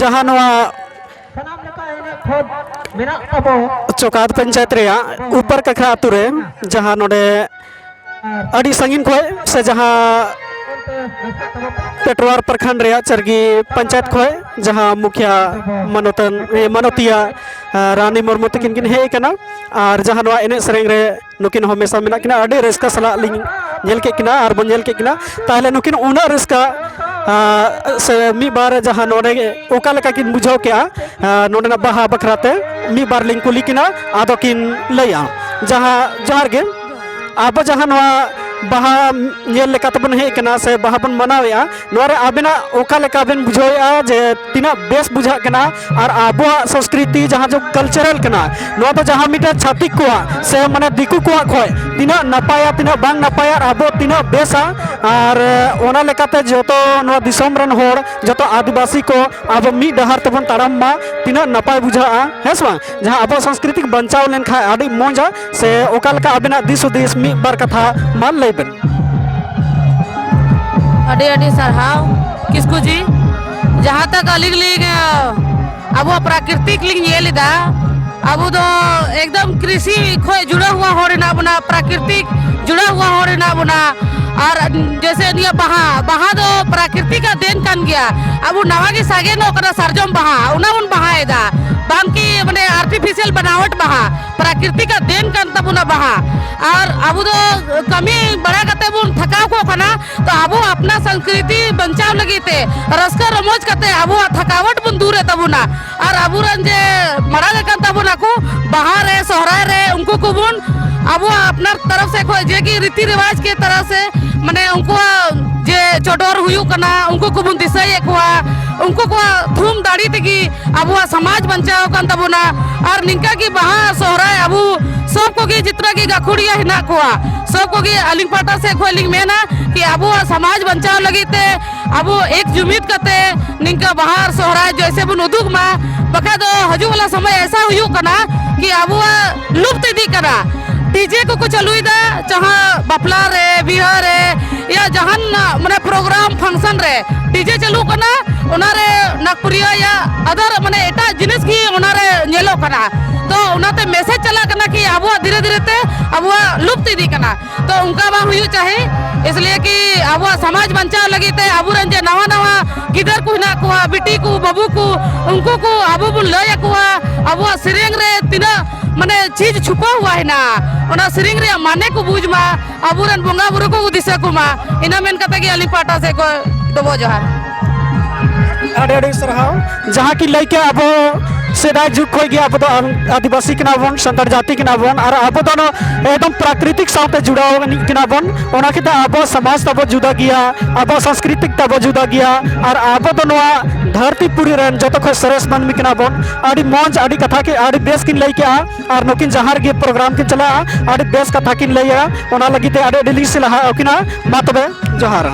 ᱡᱟᱦᱟᱸ ᱱᱚᱣᱟ ᱥᱟᱱᱟᱢ ᱞᱮᱠᱟ ᱮᱱᱮᱡ ᱠᱷᱚᱡ ᱢᱮᱱᱟᱜ ᱛᱟᱵᱚ᱾ ᱪᱚᱠᱟᱫ ᱯᱚᱧᱪᱟᱭᱮᱛ ᱨᱮᱭᱟᱜ ᱩᱯᱟᱨ ᱠᱟᱠᱷᱨᱟ ᱟᱛᱳ ᱨᱮ, ᱡᱟᱦᱟᱸ ᱱᱚᱰᱮ ᱟᱹᱰᱤ ᱥᱟᱺᱜᱤᱧ ᱠᱷᱚᱡ ᱥᱮ ᱡᱟᱦᱟᱸ ᱯᱮᱴᱣᱟᱨ ᱯᱨᱚᱠᱷᱚᱸᱰ ᱨᱮᱭᱟᱜ ᱪᱟᱨᱜᱤ ᱯᱚᱧᱪᱟᱭᱮᱛ ᱠᱷᱚᱡ ᱡᱟᱦᱟᱸ ᱢᱩᱠᱷᱤᱭᱟ ᱢᱟᱱᱚᱛᱟᱱ, ᱮ, ᱢᱟᱱᱚᱛᱤᱭᱟ, ᱟ, ᱨᱟᱱᱤ ᱢᱩᱨᱢᱩ ᱛᱟᱹᱠᱤᱱ ᱠᱤᱱ ᱦᱮᱡ ᱟᱠᱟᱱᱟ᱾ ᱟᱨ ᱡᱟᱦᱟᱸ ᱱᱚᱣᱟ ᱮᱱᱮᱡ ᱥᱮᱨᱮᱧ ᱨᱮ ᱱᱩᱠᱤᱱ ᱦᱚᱸ ᱢᱮᱥᱟ ᱢᱮᱱᱟᱜ ᱠᱤᱱᱟ, ᱟᱹᱰᱤ ᱨᱟᱹᱥᱠᱟᱹ ᱥᱟᱞᱟᱜ ᱞᱤᱧ ᱧᱮᱞ ᱠᱮᱫ ᱠᱤᱱᱟ ᱟᱨ ᱵᱚᱱ ᱧᱮᱞ ᱠᱮᱫ ᱠᱤᱱᱟ᱾ ᱛᱟᱦᱚᱞᱮ ᱱᱩᱠᱤᱱ ᱩᱱᱟᱹᱜ ᱨᱟᱹᱥᱠᱟᱹ, ᱟ, ᱥᱮ ᱢᱤᱫ ᱵᱟᱨ ᱡᱟᱦᱟᱸ ᱱᱚᱰᱮ ᱚᱠᱟ ᱞᱮᱠᱟ ᱠᱤᱱ ᱵᱩᱡᱷᱟᱹᱣ ᱠᱮᱜᱼᱟ, ᱟ, ᱱᱚᱰᱮᱱᱟᱜ ᱵᱟᱦᱟ ᱵᱟᱠᱷᱨᱟ ᱛᱮ ᱢᱤᱫ ᱵᱟᱨ ᱞᱤᱧ ᱠᱩᱞᱤ ᱠᱤᱱᱟ, ᱟᱫᱚ ᱠᱤᱱ ᱞᱟᱹᱭᱟ᱾ ᱡᱟᱦᱟᱸ, ᱡᱚᱦᱟᱨ ᱜᱮ᱾ ᱟᱵᱚ ᱡᱟᱦᱟᱸ ᱱᱚᱣᱟ ᱵᱟᱦᱟ ᱧᱮᱞ ᱞᱮᱠᱟ ᱛᱮᱵᱚᱱ ᱦᱮᱡ ᱟᱠᱟᱱᱟ ᱥᱮ ᱵᱟᱦᱟ ᱵᱚᱱ ᱢᱟᱱᱟᱣᱮᱫᱼᱟ, ᱱᱚᱣᱟ ᱨᱮ ᱟᱵᱮᱱᱟᱜ ᱚᱠᱟ ᱞᱮᱠᱟ ᱵᱮᱱ ᱵᱩᱡᱷᱟᱹᱣᱮᱫᱼᱟ ᱡᱮ ᱛᱤᱱᱟᱹᱜ ᱵᱮᱥ ᱵᱩᱡᱷᱟᱹᱜ ᱠᱟᱱᱟ? ᱟᱨ ᱟᱵᱚᱣᱟᱜ ᱥᱚᱝᱥᱠᱨᱤᱛᱤ ᱡᱟᱦᱟᱸ ᱡᱚ ᱠᱟᱞᱪᱟᱨᱟᱞ ᱠᱟᱱᱟ, ᱱᱚᱣᱟ ᱫᱚ ᱡᱟᱦᱟᱸ ᱢᱤᱫᱴᱮᱱ ᱪᱷᱟᱹᱛᱤᱠ ᱠᱚᱣᱟᱜ ᱥᱮ ᱢᱟᱱᱮ ᱫᱤᱠᱩ ᱠᱚᱣᱟᱜ ᱠᱷᱚᱡ ᱛᱤᱱᱟᱹᱜ ᱱᱟᱯᱟᱭᱟ, ᱛᱤᱱᱟᱹᱜ ᱵᱟᱝ ᱱᱟᱯᱟᱭᱟ, ᱟᱨ ᱟᱵᱚ ᱛᱤᱱᱟᱹᱜ ᱵᱮᱥᱟ, ᱟᱨ ᱚᱱᱟ ᱞᱮᱠᱟᱛᱮ ᱡᱚᱛᱚ ᱱᱚᱣᱟ ᱫᱤᱥᱚᱢ ᱨᱮᱱ ᱦᱚᱲ, ᱡᱚᱛᱚ ᱟᱹᱫᱤᱵᱟᱹᱥᱤ ᱠᱚ ᱟᱵᱚ ᱢᱤᱫ ᱰᱟᱦᱟᱨ ᱛᱮᱵᱚᱱ ᱛᱟᱲᱟᱢ ᱢᱟ, ᱛᱤᱱᱟᱹᱜ ᱱᱟᱯᱟᱭ ᱵᱩᱡᱷᱟᱹᱜᱼᱟ, ᱦᱮᱸ ᱥᱮ ᱵᱟᱝ? ᱡᱟᱦᱟᱸ ᱟᱵᱚᱣᱟᱜ ᱥᱚᱝᱥᱠᱨᱤᱛᱤ ᱵᱟᱧᱪᱟᱣ ᱞᱮᱱᱠᱷᱟᱱ ᱟᱹᱰᱤ ᱢᱚᱡᱟ, ᱥᱮ ᱚᱠᱟ ᱞᱮᱠᱟ ᱟᱵᱮᱱᱟᱜ ᱫᱤᱥ ᱦᱩᱫᱤᱥ ᱢᱤᱫ ᱵᱟᱨ ᱠᱟᱛᱷᱟ ᱢᱟ ᱞᱟᱹᱭ ᱵᱮᱱ᱾ ᱟᱹᱰᱤ ᱟᱹᱰᱤ ᱥᱟᱨᱦᱟᱣ ᱠᱤᱥᱠᱩ ᱡᱤ᱾ ᱡᱟᱦᱟᱸ ᱛᱟᱠ ᱟᱹᱞᱤᱧ ᱞᱤᱧ, ᱟᱵᱚᱣᱟᱜ ᱯᱨᱟᱠᱨᱤᱛᱤᱠ ᱞᱤᱧ ᱧᱮᱞ ᱮᱫᱟ, ᱟᱵᱚ ᱫᱚ ᱮᱠᱫᱚᱢ ᱠᱨᱤᱥᱤ ᱠᱷᱚᱡ ᱡᱩᱲᱟᱹᱣ ᱦᱩᱣᱟ ᱦᱚᱲ ᱦᱮᱱᱟᱜ ᱵᱚᱱᱟ, ᱯᱨᱟᱠᱨᱤᱛᱤᱠ ᱡᱩᱲᱟᱹᱣ ᱦᱩᱣᱟ ᱦᱚᱲ ᱦᱮᱱᱟᱜ ᱵᱚᱱᱟ᱾ ᱟᱨ ᱡᱮᱭᱥᱮ ᱱᱤᱭᱟᱹ ᱵᱟᱦᱟ, ᱵᱟᱦᱟ ᱫᱚ ᱯᱨᱟᱠᱨᱤᱛᱤᱠ ᱟᱜ ᱫᱮᱱ ᱠᱟᱱ ᱜᱮᱭᱟ᱾ ᱟᱵᱚ ᱱᱟᱣᱟ ᱜᱮ ᱥᱟᱜᱮᱱᱚᱜ ᱠᱟᱱᱟ ᱥᱟᱨᱡᱚᱢ ᱵᱟᱦᱟ, ᱚᱱᱟ ᱵᱚᱱ ᱵᱟᱦᱟᱭᱮᱫᱟ, ᱵᱟᱝ ᱠᱤ ᱢᱟᱱᱮ artificial ᱵᱟᱱᱟᱣᱟᱴ ᱵᱟᱦᱟ᱾ ᱯᱨᱟᱠᱨᱤᱛᱤᱠ ᱟᱜ ᱫᱮᱱ ᱠᱟᱱ ᱛᱟᱵᱚᱱᱟ ᱵᱟᱦᱟ᱾ ᱟᱨ ᱟᱵᱚ ᱫᱚ ᱠᱟᱹᱢᱤ ᱵᱟᱲᱟ ᱠᱟᱛᱮ ᱵᱚᱱ ᱛᱷᱟᱠᱟᱣ ᱠᱚᱜ ᱠᱟᱱᱟ, ᱛᱚ ᱟᱵᱚ ᱟᱯᱱᱟ ᱥᱚᱝᱥᱠᱨᱤᱛᱤ ᱵᱟᱧᱪᱟᱣ ᱞᱟᱹᱜᱤᱫ ᱛᱮ ᱨᱟᱹᱥᱠᱟᱹ ᱨᱚᱢᱚᱡᱽ ᱠᱟᱛᱮ ᱟᱵᱚᱣᱟᱜ ᱛᱷᱟᱠᱟᱣᱟᱴ ᱵᱚᱱ ᱫᱩᱨᱮᱫ ᱛᱟᱵᱚᱱᱟ᱾ ᱟᱨ ᱟᱵᱚᱨᱮᱱ ᱡᱮ ᱢᱟᱲᱟᱝ ᱟᱠᱟᱱ ᱛᱟᱵᱚᱱᱟ ᱠᱚ, ᱵᱟᱦᱟ ᱨᱮ, ᱥᱚᱦᱨᱟᱭ ᱨᱮ, ᱩᱱᱠᱩ ᱠᱚᱵᱚᱱ ᱟᱵᱚᱣᱟᱜ ᱟᱯᱱᱟᱨ ᱛᱚᱨᱚᱯ ᱥᱮ ᱠᱷᱚᱡ ᱡᱮ ᱠᱤ ᱨᱤᱛᱤ ᱨᱮᱣᱟᱡᱽ ᱠᱮ ᱛᱚᱨᱚᱯ ᱥᱮ, ᱢᱟᱱᱮ ᱩᱱᱠᱩᱣᱟᱜ ᱡᱮ ᱪᱚᱰᱚᱨ ᱦᱩᱭᱩᱜ ᱠᱟᱱᱟ, ᱩᱱᱠᱩ ᱠᱚᱵᱚᱱ ᱫᱤᱥᱟᱹᱭᱮᱫ ᱠᱚᱣᱟ, ᱩᱱᱠᱩ ᱠᱚᱣᱟᱜ ᱛᱷᱩᱢ ᱫᱟᱲᱮ ᱛᱮᱜᱮ ᱟᱵᱚᱣᱟᱜ ᱥᱚᱢᱟᱡᱽ ᱵᱟᱧᱪᱟᱣ ᱟᱠᱟᱱ ᱛᱟᱵᱚᱱᱟ᱾ ᱟᱨ ᱱᱤᱝᱠᱟ ᱜᱮ ᱵᱟᱦᱟ ᱥᱚᱦᱨᱟᱭ ᱟᱵᱚ ᱥᱚᱵ ᱠᱚᱜᱮ ᱡᱤᱛᱱᱟ ᱜᱮ ᱜᱟᱹᱠᱷᱩᱲᱤᱭᱟᱹ ᱦᱮᱱᱟᱜ ᱠᱚᱣᱟ, ᱥᱚᱵ ᱠᱚᱜᱮ ᱟᱹᱞᱤᱧ ᱯᱟᱦᱴᱟ ᱥᱮᱫ ᱠᱷᱚᱱ ᱞᱤᱧ ᱢᱮᱱᱟ ᱠᱤ ᱟᱵᱚᱣᱟᱜ ᱥᱚᱢᱟᱡᱽ ᱵᱟᱧᱪᱟᱣ ᱞᱟᱹᱜᱤᱫ ᱛᱮ ᱟᱵᱚ ᱮᱠ ᱡᱩᱢᱤᱫ ᱠᱟᱛᱮ ᱱᱤᱝᱠᱟ ᱵᱟᱦᱟ ᱟᱨ ᱥᱚᱦᱨᱟᱭ ᱡᱚᱭᱥᱮ ᱵᱚᱱ ᱩᱫᱩᱜ ᱢᱟ, ᱵᱟᱠᱷᱟᱡ ᱫᱚ ᱦᱤᱡᱩᱜ ᱣᱟᱞᱟ ᱥᱚᱢᱚᱭ ᱮᱥᱟ ᱦᱩᱭᱩᱜ ᱠᱟᱱᱟ ᱠᱤ ᱟᱵᱚᱣᱟᱜ ᱞᱩᱯᱛ ᱤᱫᱤᱜ ᱠᱟᱱᱟ᱾ ᱰᱤᱡᱮ ᱠᱚᱠᱚ ᱪᱟᱹᱞᱩᱭᱮᱫᱟ, ᱡᱟᱦᱟᱸ ᱵᱟᱯᱞᱟ ᱨᱮ, ᱵᱤᱦᱟᱹ ᱨᱮ, ᱭᱟ ᱡᱟᱦᱟᱱ ᱢᱟᱱᱮ ᱯᱨᱳᱜᱨᱟᱢ ᱯᱷᱟᱝᱥᱚᱱ ᱨᱮ ᱰᱤᱡᱮ ᱪᱟᱹᱞᱩᱜ ᱠᱟᱱᱟ, ᱚᱱᱟᱨᱮ ᱱᱟᱜᱽᱯᱩᱨᱤᱭᱟᱹᱭᱟᱜ ᱟᱫᱟᱨ ᱢᱟᱱᱮ ᱮᱴᱟᱜ ᱡᱤᱱᱤᱥ ᱜᱮ ᱚᱱᱟᱨᱮ ᱧᱮᱞᱚᱜ ᱠᱟᱱᱟ᱾ ᱛᱚ ᱚᱱᱟᱛᱮ ᱢᱮᱥᱮᱡᱽ ᱪᱟᱞᱟᱜ ᱠᱟᱱᱟ ᱠᱤ ᱟᱵᱚᱣᱟᱜ ᱫᱷᱤᱨᱮ ᱫᱷᱤᱨᱮ ᱛᱮ ᱟᱵᱚᱣᱟᱜ ᱞᱩᱯᱛ ᱤᱫᱤᱜ ᱠᱟᱱᱟ᱾ ᱛᱚ ᱚᱱᱠᱟ ᱵᱟᱝ ᱦᱩᱭᱩᱜ ᱪᱟᱦᱮ, ᱤᱥᱞᱤᱭᱮ ᱠᱤ ᱟᱵᱚᱣᱟᱜ ᱥᱚᱢᱟᱡᱽ ᱵᱟᱧᱪᱟᱣ ᱞᱟᱹᱜᱤᱫ ᱛᱮ ᱟᱵᱚᱨᱮᱱ ᱡᱮ ᱱᱟᱣᱟ ᱱᱟᱣᱟ ᱜᱤᱫᱟᱹᱨ ᱠᱚ ᱦᱮᱱᱟᱜ ᱠᱚᱣᱟ, ᱵᱤᱴᱤ ᱠᱚ, ᱵᱟᱹᱵᱩ ᱠᱚ, ᱩᱱᱠᱩ ᱠᱚ ᱟᱵᱚ ᱵᱚᱱ ᱞᱟᱹᱭ ᱟᱠᱚᱣᱟ ᱟᱵᱚᱣᱟᱜ ᱥᱮᱨᱮᱧ ᱨᱮ ᱛᱤᱱᱟᱹᱜ ᱢᱟᱱᱮ ᱪᱤᱡᱽ ᱪᱷᱩᱯᱟᱹ ᱦᱩᱣᱟ ᱦᱮᱱᱟᱜᱼᱟ, ᱚᱱᱟ ᱥᱮᱨᱮᱧ ᱨᱮᱭᱟᱜ ᱢᱟᱱᱮ ᱠᱚ ᱵᱩᱡᱽ ᱢᱟ, ᱟᱵᱚᱨᱮᱱ ᱵᱚᱸᱜᱟ ᱵᱩᱨᱩ ᱠᱚ ᱫᱤᱥᱟᱹ ᱠᱚᱢᱟ᱾ ᱤᱱᱟᱹ ᱢᱮᱱ ᱠᱟᱛᱮ ᱜᱮ ᱟᱹᱞᱤᱧ ᱯᱟᱦᱴᱟ ᱥᱮᱫ ᱠᱷᱚᱱ ᱰᱚᱵᱚᱜ ᱡᱚᱦᱟᱨ᱾ ᱟᱹᱰᱤ ᱟᱹᱰᱤ ᱥᱟᱨᱦᱟᱣ᱾ ᱡᱟᱦᱟᱸ ᱠᱤᱱ ᱞᱟᱹᱭ ᱠᱮᱜᱼᱟ, ᱟᱵᱚ ᱥᱮᱫᱟᱭ ᱡᱩᱜᱽ ᱠᱷᱚᱱ ᱜᱮ ᱟᱵᱚ ᱫᱚ ᱟᱹᱫᱤᱵᱟᱹᱥᱤ ᱠᱟᱱᱟ ᱵᱚᱱ, ᱥᱟᱱᱛᱟᱲ ᱡᱟᱹᱛᱤ ᱠᱟᱱᱟ ᱵᱚᱱ, ᱟᱨ ᱟᱵᱚ ᱫᱚ ᱱᱚᱣᱟ ᱮᱠᱫᱚᱢ ᱯᱨᱟᱠᱨᱤᱛᱤᱠ ᱥᱟᱶᱛᱮ ᱡᱩᱲᱟᱣ ᱟᱹᱱᱤᱡ ᱠᱟᱱᱟ ᱵᱚᱱ᱾ ᱚᱱᱟ ᱠᱷᱟᱹᱛᱤᱨ ᱟᱵᱚ ᱥᱚᱢᱟᱡᱽ ᱛᱟᱵᱚ ᱡᱩᱫᱟᱹ ᱜᱮᱭᱟ, ᱟᱵᱚ ᱥᱚᱝᱥᱠᱨᱤᱛᱤᱠ ᱛᱟᱵᱚ ᱡᱩᱫᱟᱹ ᱜᱮᱭᱟ, ᱟᱨ ᱟᱵᱚ ᱫᱚ ᱱᱚᱣᱟ ᱫᱷᱟᱹᱨᱛᱤ ᱯᱩᱨᱤ ᱨᱮᱱ ᱡᱚᱛᱚ ᱠᱷᱚᱱ ᱥᱚᱨᱮᱥ ᱢᱟᱹᱱᱢᱤ ᱠᱟᱱᱟ ᱵᱚᱱ᱾ ᱟᱹᱰᱤ ᱢᱚᱡᱽ, ᱟᱹᱰᱤ ᱠᱟᱛᱷᱟ ᱠᱤ, ᱟᱹᱰᱤ ᱵᱮᱥ ᱠᱤᱱ ᱞᱟᱹᱭ ᱠᱮᱜᱼᱟ᱾ ᱟᱨ ᱱᱩᱠᱤᱱ ᱡᱟᱦᱟᱸ ᱨᱮᱜᱮ ᱯᱨᱳᱜᱨᱟᱢ ᱠᱤᱱ ᱪᱟᱞᱟᱜᱼᱟ, ᱟᱹᱰᱤ ᱵᱮᱥ ᱠᱟᱛᱷᱟ ᱠᱤᱱ ᱞᱟᱹᱭᱟ, ᱚᱱᱟ ᱞᱟᱹᱜᱤᱫ ᱛᱮ ᱟᱹᱰᱤ ᱟᱹᱰᱤ ᱞᱤᱧ ᱥᱟᱨᱦᱟᱣ ᱟᱹᱠᱤᱱᱟ᱾ ᱢᱟ ᱛᱚᱵᱮ, ᱡᱚᱦᱟᱨ᱾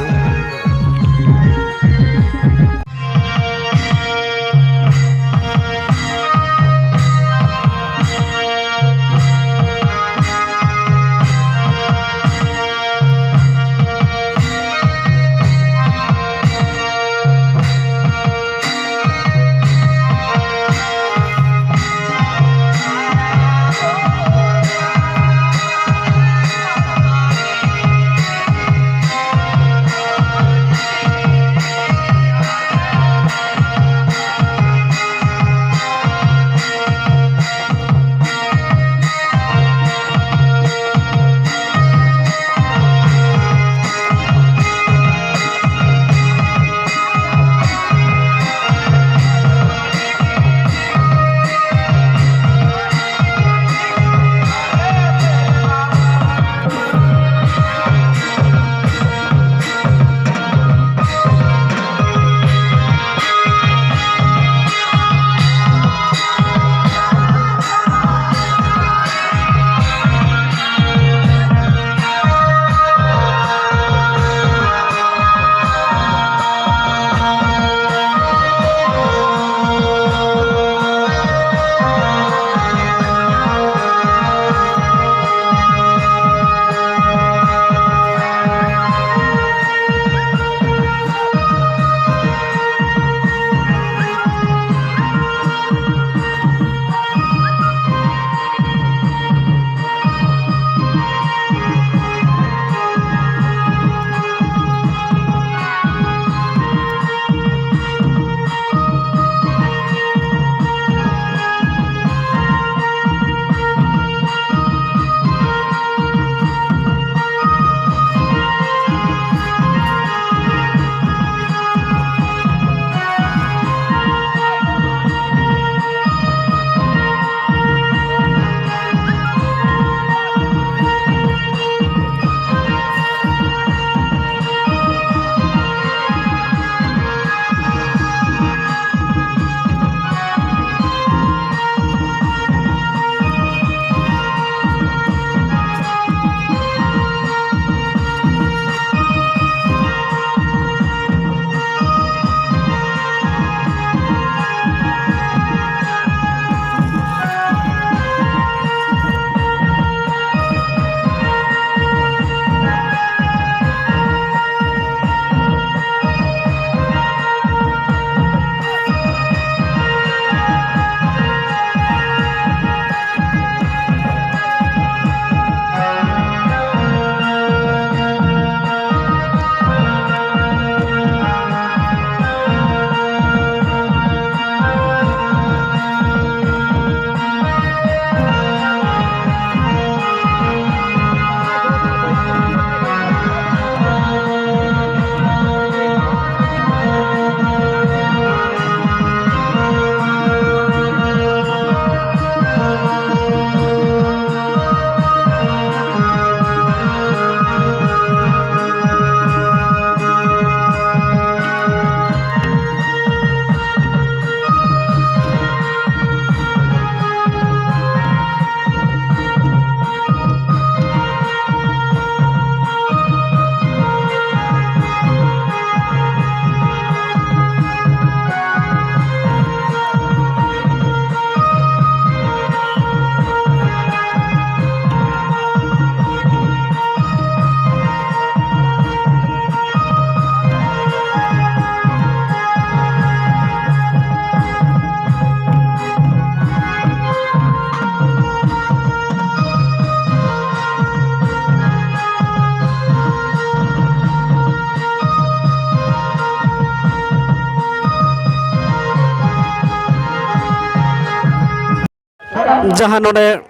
ᱡᱟᱦᱟᱸ ᱱᱚᱰᱮ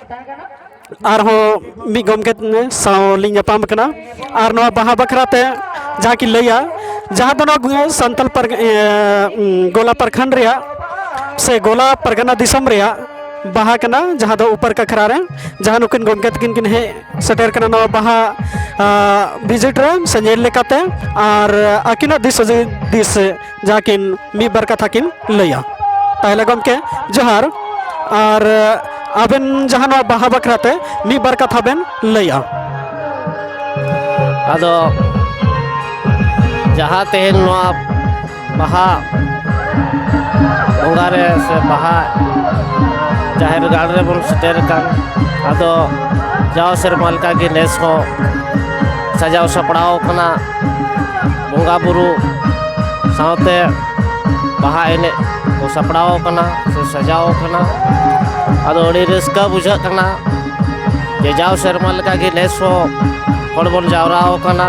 ᱟᱨᱦᱚᱸ ᱢᱤᱫ ᱜᱚᱢᱠᱮ ᱥᱟᱶ ᱞᱤᱧ ᱧᱟᱯᱟᱢ ᱠᱟᱱᱟ, ᱟᱨ ᱱᱚᱣᱟ ᱵᱟᱦᱟ ᱵᱟᱠᱷᱨᱟ ᱛᱮ ᱡᱟᱦᱟᱸ ᱠᱤᱱ ᱞᱟᱹᱭᱟ, ᱡᱟᱦᱟᱸ ᱫᱚ ᱱᱚᱣᱟ ᱥᱟᱱᱛᱟᱲ ᱯᱟᱨᱜ-, ᱮ, ᱩᱸ, ᱜᱚᱞᱟ ᱯᱨᱚᱠᱷᱚᱸᱰ ᱨᱮᱭᱟᱜ ᱥᱮ ᱜᱚᱞᱟ ᱯᱟᱨᱜᱟᱱᱟ ᱫᱤᱥᱚᱢ ᱨᱮᱭᱟᱜ ᱵᱟᱦᱟ ᱠᱟᱱᱟ, ᱡᱟᱦᱟᱸ ᱫᱚ ᱩᱯᱚᱨ ᱠᱟᱠᱷᱨᱟ ᱨᱮ, ᱡᱟᱦᱟᱸ ᱱᱩᱠᱤᱱ ᱜᱚᱢᱠᱮ ᱛᱟᱹᱠᱤᱱ ᱠᱤᱱ ᱦᱮᱡ ᱥᱮᱴᱮᱨ ᱠᱟᱱᱟ ᱱᱚᱣᱟ ᱵᱟᱦᱟ, ᱟ, ᱵᱷᱤᱡᱤᱴ ᱨᱮ ᱥᱮ ᱧᱮᱞ ᱞᱮᱠᱟᱛᱮ, ᱟᱨ ᱟᱹᱠᱤᱱᱟᱜ ᱫᱤᱥ ᱦᱩᱫᱤᱥ ᱡᱟᱦᱟᱸ ᱠᱤᱱ ᱢᱤᱫ ᱵᱟᱨ ᱠᱟᱛᱷᱟ ᱠᱤᱱ ᱞᱟᱹᱭᱟ᱾ ᱛᱟᱦᱞᱮ ᱜᱚᱢᱠᱮ, ᱡᱚᱦᱟᱨ᱾ ᱟᱨ ᱟᱵᱮᱱ ᱡᱟᱦᱟᱸ ᱱᱚᱣᱟ ᱵᱟᱦᱟ ᱵᱟᱠᱷᱨᱟ ᱛᱮ ᱢᱤᱫ ᱵᱟᱨ ᱠᱟᱛᱷᱟ ᱵᱮᱱ ᱞᱟᱹᱭᱟ᱾ ᱟᱫᱚ ᱡᱟᱦᱟᱸ ᱛᱮᱦᱮᱧ ᱱᱚᱣᱟ ᱵᱟᱦᱟ ᱵᱚᱸᱜᱟ ᱨᱮ ᱥᱮ ᱵᱟᱦᱟ ᱡᱟᱦᱮᱨ ᱜᱟᱲ ᱨᱮᱵᱚᱱ ᱥᱮᱴᱮᱨ ᱟᱠᱟᱱ, ᱟᱫᱚ ᱡᱟᱣ ᱥᱮᱨᱢᱟ ᱞᱮᱠᱟᱜᱮ ᱱᱮᱥ ᱦᱚᱸ ᱥᱟᱡᱟᱣ ᱥᱟᱯᱲᱟᱣ ᱠᱟᱱᱟ᱾ ᱵᱚᱸᱜᱟ ᱵᱩᱨᱩ ᱥᱟᱶᱛᱮ ᱵᱟᱦᱟ ᱮᱱᱮᱡ ᱠᱚ ᱥᱟᱯᱲᱟᱣ ᱠᱟᱱᱟ ᱥᱮ ᱥᱟᱡᱟᱣ ᱠᱟᱱᱟ᱾ ᱟᱫᱚ ᱟᱹᱰᱤ ᱨᱟᱹᱥᱠᱟᱹ ᱵᱩᱡᱷᱟᱹᱜ ᱠᱟᱱᱟ ᱡᱮ ᱡᱟᱣ ᱥᱮᱨᱢᱟ ᱞᱮᱠᱟᱜᱮ ᱱᱮᱥ ᱦᱚᱸ ᱦᱚᱲ ᱵᱚᱱ ᱡᱟᱣᱨᱟ ᱟᱠᱟᱱᱟ᱾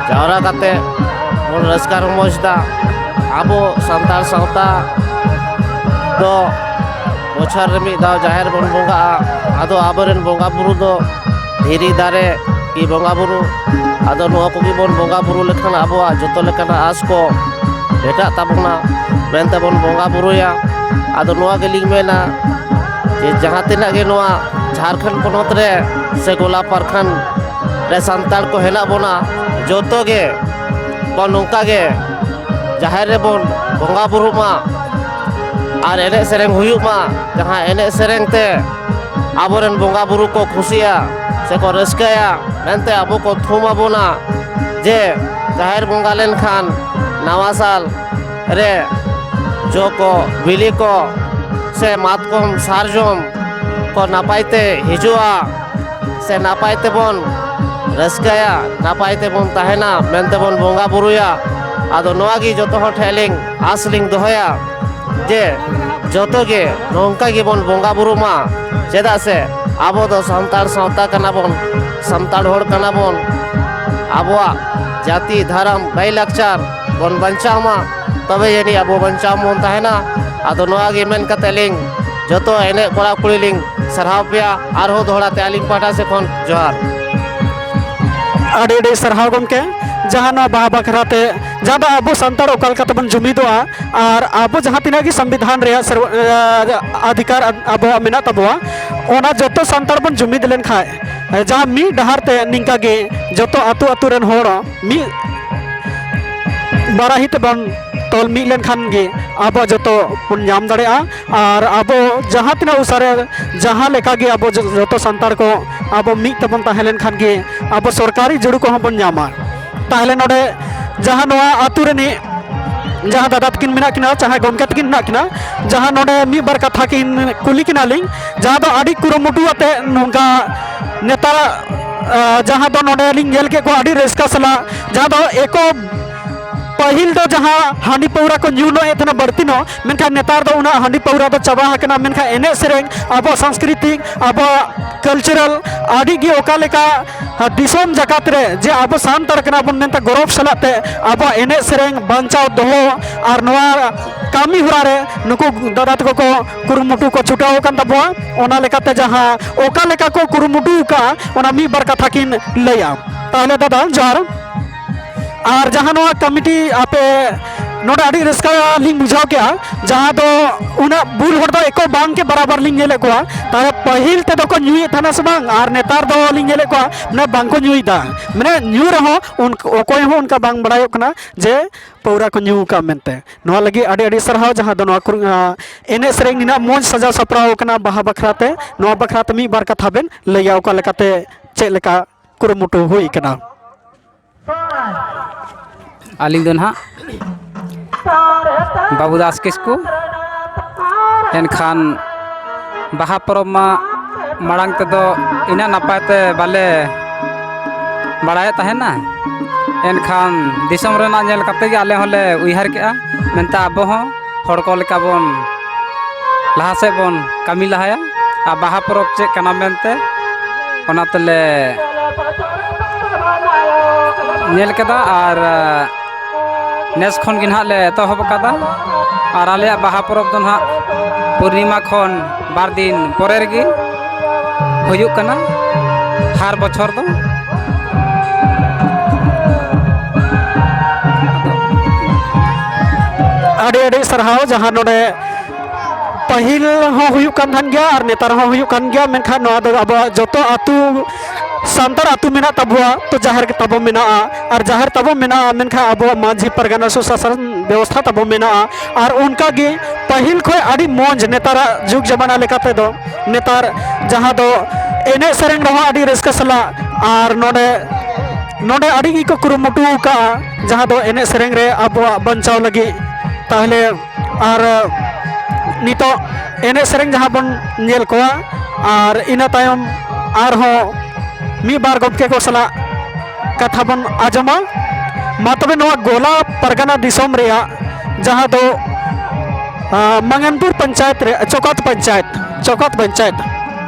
ᱡᱟᱣᱨᱟ ᱠᱟᱛᱮ ᱵᱚᱱ ᱨᱟᱹᱥᱠᱟᱹ ᱨᱚᱢᱚᱡᱽ ᱮᱫᱟ᱾ ᱟᱵᱚ ᱥᱟᱱᱛᱟᱲ ᱥᱟᱶᱛᱟ ᱫᱚ ᱵᱚᱪᱷᱚᱨ ᱨᱮ ᱢᱤᱫ ᱫᱷᱟᱣ ᱡᱟᱦᱮᱨ ᱵᱚᱱ ᱵᱚᱸᱜᱟᱜᱼᱟ᱾ ᱟᱫᱚ ᱟᱵᱚᱨᱮᱱ ᱵᱚᱸᱜᱟ ᱵᱩᱨᱩ ᱫᱚ ᱫᱷᱤᱨᱤ ᱫᱟᱨᱮ ᱠᱤ ᱵᱚᱸᱜᱟ ᱵᱩᱨᱩ, ᱟᱫᱚ ᱱᱚᱣᱟ ᱠᱚᱜᱮ ᱵᱚᱱ ᱵᱚᱸᱜᱟ ᱵᱩᱨᱩ ᱞᱮᱠᱷᱟᱱ ᱟᱵᱚᱣᱟᱜ ᱡᱚᱛᱚ ᱞᱮᱠᱟᱱᱟᱜ ᱟᱸᱥ ᱠᱚ ᱢᱮᱴᱟᱜ ᱛᱟᱵᱚᱱᱟ ᱢᱮᱱᱛᱮ ᱵᱚᱱ ᱵᱚᱸᱜᱟ ᱵᱩᱨᱩᱭᱟ᱾ ᱟᱫᱚ ᱱᱚᱣᱟ ᱜᱮᱞᱤᱧ ᱢᱮᱱᱟ ᱡᱮ ᱡᱟᱦᱟᱸ ᱛᱤᱱᱟᱹᱜ ᱜᱮ ᱱᱚᱣᱟ ᱡᱷᱟᱲᱠᱷᱚᱸᱰ ᱯᱚᱱᱚᱛ ᱨᱮ ᱥᱮ ᱜᱚᱞᱟ ᱯᱟᱨᱠᱷᱟᱱ ᱨᱮ ᱥᱟᱱᱛᱟᱲ ᱠᱚ ᱦᱮᱱᱟᱜ ᱵᱚᱱᱟ, ᱡᱚᱛᱚ ᱜᱮ ᱵᱚᱱ ᱱᱚᱝᱠᱟ ᱜᱮ ᱡᱟᱦᱮᱨ ᱨᱮᱵᱚᱱ ᱵᱚᱸᱜᱟ ᱵᱩᱨᱩᱜ ᱢᱟ ᱟᱨ ᱮᱱᱮᱡ ᱥᱮᱨᱮᱧ ᱦᱩᱭᱩᱜ ᱢᱟ, ᱡᱟᱦᱟᱸ ᱮᱱᱮᱡ ᱥᱮᱨᱮᱧ ᱛᱮ ᱟᱵᱚᱨᱮᱱ ᱵᱚᱸᱜᱟ ᱵᱩᱨᱩ ᱠᱚ ᱠᱷᱩᱥᱤᱜᱼᱟ ᱥᱮᱠᱚ ᱨᱟᱹᱥᱠᱟᱹᱭᱟ ᱢᱮᱱᱛᱮ ᱟᱵᱚ ᱠᱚ ᱛᱷᱩᱢ ᱟᱵᱚᱱᱟ ᱡᱮ ᱡᱟᱦᱮᱨ ᱵᱚᱸᱜᱟ ᱞᱮᱱᱠᱷᱟᱱ ᱱᱟᱣᱟ ᱥᱟᱞ ᱨᱮ ᱡᱚ ᱠᱚ, ᱵᱤᱞᱤ ᱠᱚ ᱥᱮ ᱢᱟᱛᱠᱚᱢ, ᱥᱟᱨᱡᱚᱢ ᱠᱚ ᱱᱟᱯᱟᱭ ᱛᱮ ᱦᱤᱡᱩᱜᱼᱟ ᱥᱮ ᱱᱟᱯᱟᱭ ᱛᱮᱵᱚᱱ ᱨᱟᱹᱥᱠᱟᱹᱭᱟ, ᱱᱟᱯᱟᱭ ᱛᱮᱵᱚᱱ ᱛᱟᱦᱮᱱᱟ ᱢᱮᱱᱛᱮ ᱵᱚᱱ ᱵᱚᱸᱜᱟ ᱵᱩᱨᱩᱭᱟ᱾ ᱟᱫᱚ ᱱᱚᱣᱟ ᱜᱮ ᱡᱚᱛᱚ ᱦᱚᱲ ᱴᱷᱮᱱ ᱞᱤᱧ ᱟᱸᱥ ᱞᱤᱧ ᱫᱚᱦᱚᱭᱟ ᱡᱮ ᱡᱚᱛᱚ ᱜᱮ ᱱᱚᱝᱠᱟ ᱜᱮᱵᱚᱱ ᱵᱚᱸᱜᱟ ᱵᱩᱨᱩ ᱢᱟ, ᱪᱮᱫᱟᱜ ᱥᱮ ᱟᱵᱚ ᱫᱚ ᱥᱟᱱᱛᱟᱲ ᱥᱟᱶᱛᱟ ᱠᱟᱱᱟ ᱵᱚᱱ, ᱥᱟᱱᱛᱟᱲ ᱦᱚᱲ ᱠᱟᱱᱟ ᱵᱚᱱ᱾ ᱟᱵᱚᱣᱟᱜ ᱡᱟᱹᱛᱤ, ᱫᱷᱚᱨᱚᱢ, ᱞᱟᱭᱼᱞᱟᱠᱪᱟᱨ ᱵᱚᱱ ᱵᱟᱧᱪᱟᱣ ᱢᱟ, ᱛᱚᱵᱮ ᱡᱟᱹᱱᱤᱡ ᱟᱵᱚ ᱵᱟᱧᱪᱟᱣ ᱵᱚᱱ ᱛᱟᱦᱮᱱᱟ᱾ ᱟᱫᱚ ᱱᱚᱣᱟ ᱜᱮ ᱢᱮᱱ ᱠᱟᱛᱮ ᱞᱤᱧ ᱡᱚᱛᱚ ᱮᱱᱮᱡ ᱠᱚᱲᱟ ᱠᱩᱲᱤ ᱞᱤᱧ ᱥᱟᱨᱦᱟᱣ ᱯᱮᱭᱟ᱾ ᱟᱨᱦᱚᱸ ᱫᱚᱦᱲᱟ ᱛᱮ ᱟᱹᱞᱤᱧ ᱯᱟᱦᱴᱟ ᱥᱮᱫ ᱠᱷᱚᱱ ᱡᱚᱦᱟᱨ᱾ ᱟᱹᱰᱤ ᱟᱹᱰᱤ ᱥᱟᱨᱦᱟᱣ ᱜᱚᱢᱠᱮ, ᱡᱟᱦᱟᱸ ᱱᱚᱣᱟ ᱵᱟᱦᱟ ᱵᱟᱠᱷᱨᱟ ᱛᱮ, ᱡᱟᱦᱟᱸ ᱫᱚ ᱟᱵᱚ ᱥᱟᱱᱛᱟᱲ ᱚᱠᱟ ᱞᱮᱠᱟ ᱛᱮᱵᱚᱱ ᱡᱩᱢᱤᱫᱚᱜᱼᱟ ᱟᱨ ᱟᱵᱚ ᱡᱟᱦᱟᱸ ᱛᱤᱱᱟᱹᱜ ᱜᱮ ᱥᱚᱝᱵᱤᱫᱷᱟᱱ ᱨᱮᱭᱟᱜ ᱥᱮᱨᱣᱟ-, ᱮ, ᱚᱫᱷᱤᱠᱟᱨ ᱟᱵᱚᱣᱟᱜ ᱢᱮᱱᱟᱜ ᱛᱟᱵᱚᱣᱟ, ᱚᱱᱟ ᱡᱚᱛᱚ ᱥᱟᱱᱛᱟᱲ ᱵᱚᱱ ᱡᱩᱢᱤᱫ ᱞᱮᱱᱠᱷᱟᱱ, ᱡᱟᱦᱟᱸ ᱢᱤᱫ ᱰᱟᱦᱟᱨ ᱛᱮ ᱱᱤᱝᱠᱟ ᱜᱮ ᱡᱚᱛᱚ ᱟᱹᱛᱩ ᱟᱹᱛᱩ ᱨᱮᱱ ᱦᱚᱲ ᱢᱤᱫ ᱵᱟᱨᱟᱦᱤ ᱛᱮᱵᱚᱱ ᱛᱚᱞ ᱢᱤᱫ ᱞᱮᱱᱠᱷᱟᱱ ᱜᱮ ᱟᱵᱚ ᱡᱚᱛᱚ ᱵᱚᱱ ᱧᱟᱢ ᱫᱟᱲᱮᱭᱟᱜᱼᱟ᱾ ᱟᱨ ᱟᱵᱚ ᱡᱟᱦᱟᱸ ᱛᱤᱱᱟᱹᱜ ᱩᱥᱟᱹᱨᱟ, ᱡᱟᱦᱟᱸ ᱞᱮᱠᱟ ᱜᱮ ᱟᱵᱚ ᱡᱚ-, ᱡᱚᱛᱚ ᱥᱟᱱᱛᱟᱲ ᱠᱚ ᱟᱵᱚ ᱢᱤᱫ ᱛᱮᱵᱚᱱ ᱛᱟᱦᱮᱸ ᱞᱮᱱᱠᱷᱟᱱ ᱜᱮ ᱟᱵᱚ ᱥᱚᱨᱠᱟᱨᱤ ᱡᱩᱲᱩ ᱠᱚᱦᱚᱸ ᱵᱚᱱ ᱧᱟᱢᱟ᱾ ᱛᱟᱦᱚᱞᱮ ᱱᱚᱰᱮ ᱡᱟᱦᱟᱸ ᱱᱚᱣᱟ ᱟᱹᱛᱩ ᱨᱤᱱᱤᱡ ᱡᱟᱦᱟᱸ ᱫᱟᱫᱟ ᱛᱟᱹᱠᱤᱱ ᱢᱮᱱᱟᱜ ᱠᱤᱱᱟ, ᱡᱟᱦᱟᱸᱭ ᱜᱚᱢᱠᱮ ᱛᱟᱹᱠᱤᱱ ᱢᱮᱱᱟᱜ ᱠᱤᱱᱟ, ᱡᱟᱦᱟᱸ ᱱᱚᱰᱮ ᱢᱤᱫ ᱵᱟᱨ ᱠᱟᱛᱷᱟ ᱠᱤᱱ ᱠᱩᱞᱤ ᱠᱤᱱᱟ ᱞᱤᱧ, ᱡᱟᱦᱟᱸ ᱫᱚ ᱟᱹᱰᱤ ᱠᱩᱨᱩᱢᱩᱴᱩ ᱟᱛᱮ ᱱᱚᱝᱠᱟ ᱱᱮᱛᱟᱨᱟᱜ, ᱟ, ᱡᱟᱦᱟᱸ ᱫᱚ ᱱᱚᱰᱮ ᱞᱤᱧ ᱧᱮᱞ ᱠᱮᱫ ᱠᱚᱣᱟ ᱟᱹᱰᱤ ᱨᱟᱹᱥᱠᱟᱹ ᱥᱟᱞᱟᱜ, ᱡᱟᱦᱟᱸ ᱫᱚ ᱮᱠᱚ ᱯᱟᱹᱦᱤᱞ ᱫᱚ ᱡᱟᱦᱟᱸ ᱦᱟᱺᱰᱤ ᱯᱟᱹᱣᱨᱟᱹ ᱠᱚ ᱧᱩ ᱧᱚᱜ ᱮᱫ ᱛᱟᱦᱮᱱᱟ ᱵᱟᱹᱲᱛᱤ ᱧᱚᱜ, ᱢᱮᱱᱠᱷᱟᱱ ᱱᱮᱛᱟᱨ ᱫᱚ ᱩᱱᱟᱹᱜ ᱦᱟᱺᱰᱤ ᱯᱟᱹᱣᱨᱟᱹ ᱫᱚ ᱪᱟᱵᱟ ᱟᱠᱟᱱᱟ, ᱢᱮᱱᱠᱷᱟᱱ ᱮᱱᱮᱡ ᱥᱮᱨᱮᱧ, ᱟᱵᱚᱣᱟᱜ ᱥᱟᱝᱥᱠᱨᱤᱛᱤᱠ, ᱟᱵᱚᱣᱟᱜ ᱠᱟᱞᱪᱟᱨᱟᱞ ᱟᱹᱰᱤ ᱜᱮ ᱚᱠᱟ ᱞᱮᱠᱟ ᱫᱤᱥᱚᱢ ᱡᱟᱠᱟᱛ ᱨᱮ ᱡᱮ ᱟᱵᱚ ᱥᱟᱱᱛᱟᱲ ᱠᱟᱱᱟ ᱵᱚᱱ ᱢᱮᱱᱛᱮ ᱜᱚᱨᱚᱵᱽ ᱥᱟᱞᱟᱜ ᱛᱮ ᱟᱵᱚᱣᱟᱜ ᱮᱱᱮᱡ ᱥᱮᱨᱮᱧ ᱵᱟᱧᱪᱟᱣ ᱫᱚᱦᱚ ᱟᱨ ᱱᱚᱣᱟ ᱠᱟᱹᱢᱤ ᱦᱚᱨᱟ ᱨᱮ ᱱᱩᱠᱩ ᱫᱟᱫᱟ ᱛᱟᱠᱚ ᱠᱚ ᱠᱩᱨᱩᱢᱩᱴᱩ ᱠᱚ ᱪᱷᱩᱴᱟᱹᱣ ᱟᱠᱟᱱ ᱛᱟᱵᱚᱣᱟ᱾ ᱚᱱᱟ ᱞᱮᱠᱟᱛᱮ ᱡᱟᱦᱟᱸ ᱚᱠᱟ ᱞᱮᱠᱟ ᱠᱚ ᱠᱩᱨᱩᱢᱩᱴᱩ ᱟᱠᱟᱫᱼᱟ, ᱚᱱᱟ ᱢᱤᱫ ᱵᱟᱨ ᱠᱟᱛᱷᱟ ᱠᱤᱱ ᱞᱟᱹᱭᱟ᱾ ᱛᱟᱦᱚᱞᱮ ᱫᱟᱫᱟ, ᱡᱚᱦᱟᱨ᱾ ᱟᱨ ᱡᱟᱦᱟᱸ ᱱᱚᱣᱟ ᱠᱚᱢᱤᱴᱤ ᱟᱯᱮ ᱱᱚᱰᱮ ᱟᱹᱰᱤ ᱨᱟᱹᱥᱠᱟᱹ ᱞᱤᱧ ᱵᱩᱡᱷᱟᱹᱣ ᱠᱮᱜᱼᱟ, ᱡᱟᱦᱟᱸ ᱫᱚ ᱩᱱᱟᱹᱜ ᱵᱩᱞ ᱦᱚᱲ ᱫᱚ ᱮᱠᱚ ᱵᱟᱝ ᱜᱮ ᱵᱟᱨᱟᱵᱟᱨ ᱞᱤᱧ ᱧᱮᱞᱮᱫ ᱠᱚᱣᱟ᱾ ᱛᱟᱦᱚᱞᱮ ᱯᱟᱹᱦᱤᱞ ᱛᱮᱫᱚ ᱠᱚ ᱧᱩᱭᱮᱫ ᱛᱟᱦᱮᱱᱟ ᱥᱮ ᱵᱟᱝ, ᱟᱨ ᱱᱮᱛᱟᱨ ᱫᱚ ᱞᱤᱧ ᱧᱮᱞᱮᱫ ᱠᱚᱣᱟ ᱢᱟᱱᱮ ᱵᱟᱝ ᱠᱚ ᱧᱩᱭᱮᱫᱟ, ᱢᱟᱱᱮ ᱧᱩ ᱨᱮᱦᱚᱸ ᱩᱱ-, ᱚᱠᱚᱭ ᱦᱚᱸ ᱚᱱᱠᱟ ᱵᱟᱝ ᱵᱟᱲᱟᱭᱚᱜ ᱠᱟᱱᱟ ᱡᱮ ᱯᱟᱹᱣᱨᱟᱹ ᱠᱚ ᱧᱩ ᱟᱠᱟᱫ ᱢᱮᱱᱛᱮ᱾ ᱱᱚᱣᱟ ᱞᱟᱹᱜᱤᱫ ᱟᱹᱰᱤ ᱟᱹᱰᱤ ᱥᱟᱨᱦᱟᱣ, ᱡᱟᱦᱟᱸ ᱫᱚ ᱱᱚᱣᱟ ᱠᱩᱨᱩ-, ᱟ, ᱮᱱᱮᱡ ᱥᱮᱨᱮᱧ ᱱᱤᱱᱟᱹᱜ ᱢᱚᱡᱽ ᱥᱟᱡᱟᱣ ᱥᱟᱯᱲᱟᱣ ᱟᱠᱟᱱᱟ ᱵᱟᱦᱟ ᱵᱟᱠᱷᱨᱟ ᱛᱮ᱾ ᱱᱚᱣᱟ ᱵᱟᱠᱷᱨᱟ ᱛᱮ ᱢᱤᱫ ᱵᱟᱨ ᱠᱟᱛᱷᱟ ᱵᱮᱱ ᱞᱟᱹᱭᱟ, ᱚᱠᱟ ᱞᱮᱠᱟᱛᱮ ᱪᱮᱫ ᱞᱮᱠᱟ ᱠᱩᱨᱩᱢᱩᱴᱩ ᱦᱩᱭ ᱠᱟᱱᱟ? ᱟᱹᱞᱤᱧ ᱫᱚ ᱱᱟᱦᱟᱜ ᱵᱟᱹᱵᱩ ᱫᱟᱥ ᱠᱤᱥᱠᱩ᱾ ᱮᱱᱠᱷᱟᱱ ᱵᱟᱦᱟ ᱯᱚᱨᱚᱵᱽ ᱢᱟ ᱢᱟᱲᱟᱝ ᱛᱮᱫᱚ ᱤᱱᱟᱹᱜ ᱱᱟᱯᱟᱭ ᱛᱮ ᱵᱟᱞᱮ ᱵᱟᱲᱟᱭᱮᱫ ᱛᱟᱦᱮᱱᱟ, ᱮᱱᱠᱷᱟᱱ ᱫᱤᱥᱚᱢ ᱨᱮᱱᱟᱜ ᱧᱮᱞ ᱠᱟᱛᱮ ᱜᱮ ᱟᱞᱮ ᱦᱚᱸᱞᱮ ᱩᱭᱦᱟᱹᱨ ᱠᱮᱜᱼᱟ, ᱢᱮᱱᱛᱮ ᱟᱵᱚ ᱦᱚᱸ ᱦᱚᱲ ᱠᱚ ᱞᱮᱠᱟ ᱵᱚᱱ ᱞᱟᱦᱟ ᱥᱮᱫ ᱵᱚᱱ ᱠᱟᱹᱢᱤ ᱞᱟᱦᱟᱭᱟ᱾ ᱟᱨ ᱵᱟᱦᱟ ᱯᱚᱨᱚᱵᱽ ᱪᱮᱫ ᱠᱟᱱᱟ ᱢᱮᱱᱛᱮ ᱚᱱᱟ ᱛᱮᱞᱮ ᱧᱮᱞ ᱠᱮᱫᱟ ᱟᱨ ᱱᱮᱥ ᱠᱷᱚᱱ ᱜᱮ ᱱᱟᱦᱟᱜ ᱞᱮ ᱮᱛᱚᱦᱚᱵ ᱟᱠᱟᱫᱟ᱾ ᱟᱨ ᱟᱞᱮᱭᱟᱜ ᱵᱟᱦᱟ ᱯᱚᱨᱚᱵᱽ ᱫᱚ ᱱᱟᱦᱟᱜ ᱯᱩᱨᱱᱤᱢᱟ ᱠᱷᱚᱱ ᱵᱟᱨ ᱫᱤᱱ ᱯᱚᱨᱮ ᱨᱮᱜᱮ ᱦᱩᱭᱩᱜ ᱠᱟᱱᱟ ᱦᱟᱨ ᱵᱚᱪᱷᱚᱨ ᱫᱚ᱾ ᱟᱹᱰᱤ ᱟᱹᱰᱤ ᱥᱟᱨᱦᱟᱣ᱾ ᱡᱟᱦᱟᱸ ᱱᱚᱰᱮ ᱯᱟᱹᱦᱤᱞ ᱦᱚᱸ ᱦᱩᱭᱩᱜ ᱠᱟᱱ ᱛᱟᱦᱮᱱ ᱜᱮᱭᱟ ᱟᱨ ᱱᱮᱛᱟᱨ ᱦᱚᱸ ᱦᱩᱭᱩᱜ ᱠᱟᱱ ᱜᱮᱭᱟ, ᱢᱮᱱᱠᱷᱟᱱ ᱱᱚᱣᱟ ᱫᱚ ᱟᱵᱚᱣᱟᱜ ᱡᱚᱛᱚ ᱟᱹᱛᱩ, ᱥᱟᱱᱛᱟᱲ ᱟᱹᱛᱩ ᱢᱮᱱᱟᱜ ᱛᱟᱵᱚᱣᱟ, ᱛᱚ ᱡᱟᱦᱮᱨ ᱜᱮ ᱛᱟᱵᱚ ᱢᱮᱱᱟᱜᱼᱟ᱾ ᱟᱨ ᱡᱟᱦᱮᱨ ᱛᱟᱵᱚ ᱢᱮᱱᱟᱜᱼᱟ, ᱢᱮᱱᱠᱷᱟᱱ ᱟᱵᱚᱣᱟᱜ ᱢᱟᱹᱡᱷᱤ ᱯᱟᱨᱜᱟᱱᱟ ᱥᱩᱥᱟᱥᱚᱱ ᱵᱮᱵᱚᱥᱛᱷᱟ ᱛᱟᱵᱚ ᱢᱮᱱᱟᱜᱼᱟ᱾ ᱟᱨ ᱚᱱᱠᱟ ᱜᱮ ᱯᱟᱹᱦᱤᱞ ᱠᱷᱚᱱ ᱟᱹᱰᱤ ᱢᱚᱡᱽ ᱱᱮᱛᱟᱨᱟᱜ ᱡᱩᱜᱽ ᱡᱟᱢᱟᱱᱟ ᱞᱮᱠᱟ ᱛᱮᱫᱚ, ᱱᱮᱛᱟᱨ ᱡᱟᱦᱟᱸ ᱫᱚ ᱮᱱᱮᱡ ᱥᱮᱨᱮᱧ ᱨᱮᱦᱚᱸ ᱟᱹᱰᱤ ᱨᱟᱹᱥᱠᱟᱹ ᱥᱟᱞᱟᱜ, ᱟᱨ ᱱᱚᱰᱮ, ᱱᱚᱰᱮ ᱟᱹᱰᱤ ᱜᱮᱠᱚ ᱠᱩᱨᱩᱢᱩᱴᱩ ᱟᱠᱟᱫᱼᱟ, ᱡᱟᱦᱟᱸ ᱫᱚ ᱮᱱᱮᱡ ᱥᱮᱨᱮᱧ ᱨᱮ ᱟᱵᱚᱣᱟᱜ ᱵᱟᱧᱪᱟᱣ ᱞᱟᱹᱜᱤᱫ᱾ ᱛᱟᱦᱚᱞᱮ ᱟᱨ ᱱᱤᱛᱚᱜ ᱮᱱᱮᱡ ᱥᱮᱨᱮᱧ ᱡᱟᱦᱟᱸ ᱵᱚᱱ ᱧᱮᱞ ᱠᱚᱣᱟ, ᱟᱨ ᱤᱱᱟᱹ ᱛᱟᱭᱚᱢ ᱟᱨᱦᱚᱸ ᱢᱤᱫ ᱵᱟᱨ ᱜᱚᱢᱠᱮ ᱠᱚ ᱥᱟᱞᱟᱜ ᱠᱟᱛᱷᱟ ᱵᱚᱱ ᱟᱸᱡᱚᱢᱟ᱾ ᱢᱟ ᱛᱚᱵᱮ, ᱱᱚᱣᱟ ᱜᱳᱞᱟ ᱯᱟᱨᱜᱟᱱᱟ ᱫᱤᱥᱚᱢ ᱨᱮᱭᱟᱜ ᱡᱟᱦᱟᱸ ᱫᱚ, ᱟ, ᱢᱟᱝᱜᱟᱱᱯᱩᱨ ᱯᱚᱧᱪᱟᱭᱮᱛ ᱨᱮ, ᱪᱚᱠᱟᱛ ᱯᱚᱧᱪᱟᱭᱮᱛ, ᱪᱚᱠᱟᱛ ᱯᱚᱧᱪᱟᱭᱮᱛ,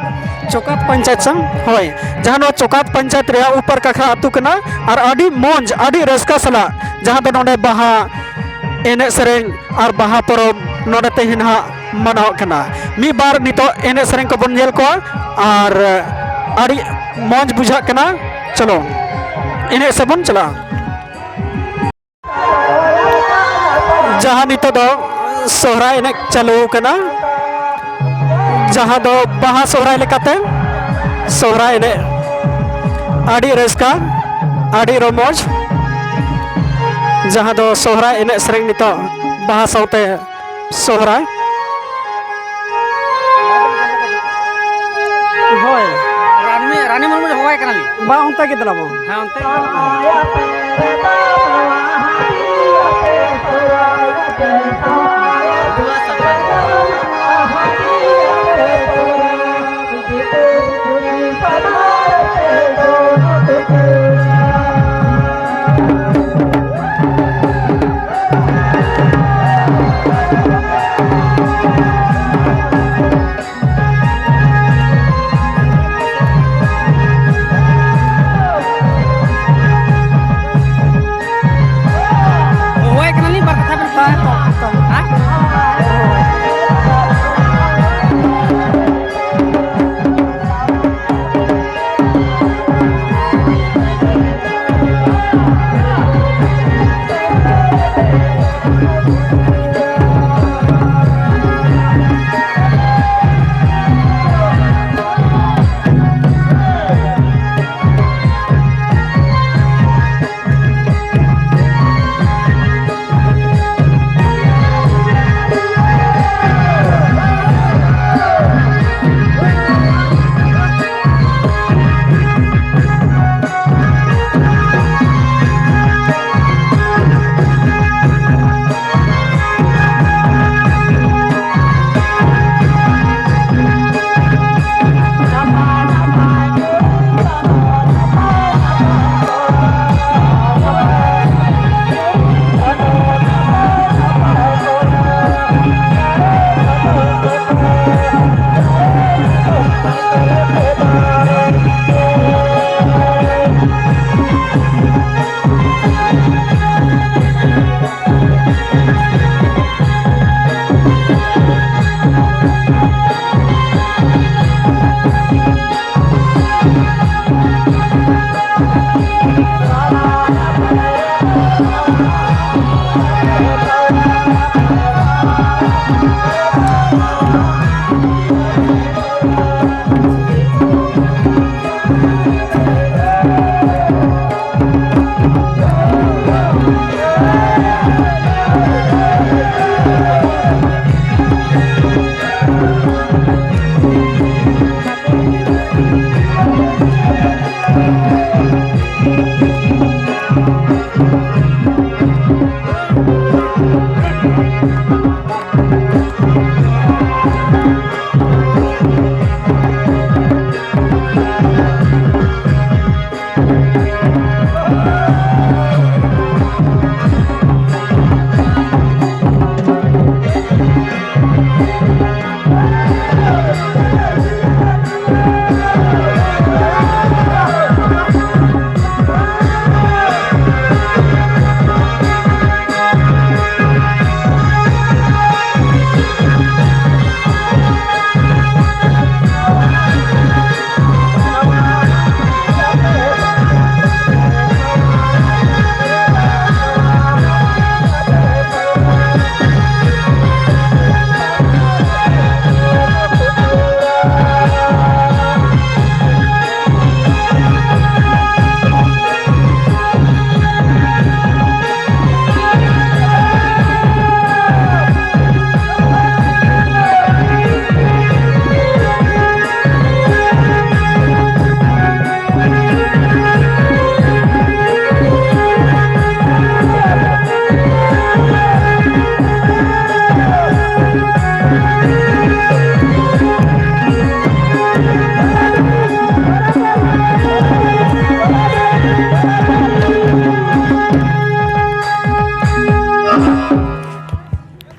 ᱪᱚᱠᱟᱛ ᱯᱚᱧᱪᱟᱭᱮᱛ ᱥᱟᱝ, ᱦᱳᱭ, ᱡᱟᱦᱟᱸ ᱱᱚᱣᱟ ᱪᱚᱠᱟᱛ ᱯᱚᱧᱪᱟᱭᱮᱛ ᱨᱮᱭᱟᱜ ᱩᱯᱚᱨ ᱠᱟᱠᱷᱟ ᱟᱹᱛᱩ ᱠᱟᱱᱟ᱾ ᱟᱨ ᱟᱹᱰᱤ ᱢᱚᱡᱽ, ᱟᱹᱰᱤ ᱨᱟᱹᱥᱠᱟᱹ ᱥᱟᱞᱟᱜ ᱡᱟᱦᱟᱸ ᱫᱚ ᱱᱚᱰᱮ ᱵᱟᱦᱟ ᱮᱱᱮᱡ ᱥᱮᱨᱮᱧ ᱟᱨ ᱵᱟᱦᱟ ᱯᱚᱨᱚᱵᱽ ᱱᱚᱰᱮ ᱛᱮᱦᱮᱧ ᱱᱟᱦᱟᱜ ᱢᱟᱱᱟᱣᱚᱜ ᱠᱟᱱᱟ᱾ ᱢᱤᱫ ᱵᱟᱨ ᱱᱤᱛᱚᱜ ᱮᱱᱮᱡ ᱥᱮᱨᱮᱧ ᱠᱚᱵᱚᱱ ᱧᱮᱞ ᱠᱚᱣᱟ ᱟᱨ ᱟᱹᱰᱤ ᱢᱚᱡᱽ ᱵᱩᱡᱷᱟᱹᱜ ᱠᱟᱱᱟ᱾ ᱪᱚᱞᱚ, ᱮᱱᱮᱡ ᱥᱮᱫ ᱵᱚᱱ ᱪᱟᱞᱟᱜᱼᱟ᱾ ᱡᱟᱦᱟᱸ ᱱᱤᱛᱚᱜ ᱫᱚ ᱥᱚᱦᱨᱟᱭ ᱮᱱᱮᱡ ᱪᱟᱹᱞᱩ ᱠᱟᱱᱟ, ᱡᱟᱦᱟᱸ ᱫᱚ ᱵᱟᱦᱟ ᱥᱚᱦᱨᱟᱭ ᱞᱮᱠᱟᱛᱮ ᱥᱚᱦᱨᱟᱭ ᱮᱱᱮᱡ᱾ ᱟᱹᱰᱤ ᱨᱟᱹᱥᱠᱟᱹ, ᱟᱹᱰᱤ ᱨᱚᱢᱚᱡᱽ, ᱡᱟᱦᱟᱸ ᱫᱚ ᱥᱚᱦᱨᱟᱭ ᱮᱱᱮᱡ ᱥᱮᱨᱮᱧ ᱱᱤᱛᱚᱜ ᱵᱟᱦᱟ ᱥᱟᱶᱛᱮ ᱥᱚᱦᱨᱟᱭ᱾ ᱦᱳᱭ᱾ ᱨᱟᱱᱤ, ᱨᱟᱱᱤ ᱢᱩᱨᱢᱩ ᱦᱚᱦᱚᱣᱟᱭ ᱠᱟᱱᱟᱞᱤᱧ᱾ ᱵᱟ, ᱚᱱᱛᱮ ᱜᱮ ᱫᱮᱞᱟ ᱵᱚᱱ᱾ ᱦᱮᱸ, ᱚᱱᱛᱮ ᱜᱮ᱾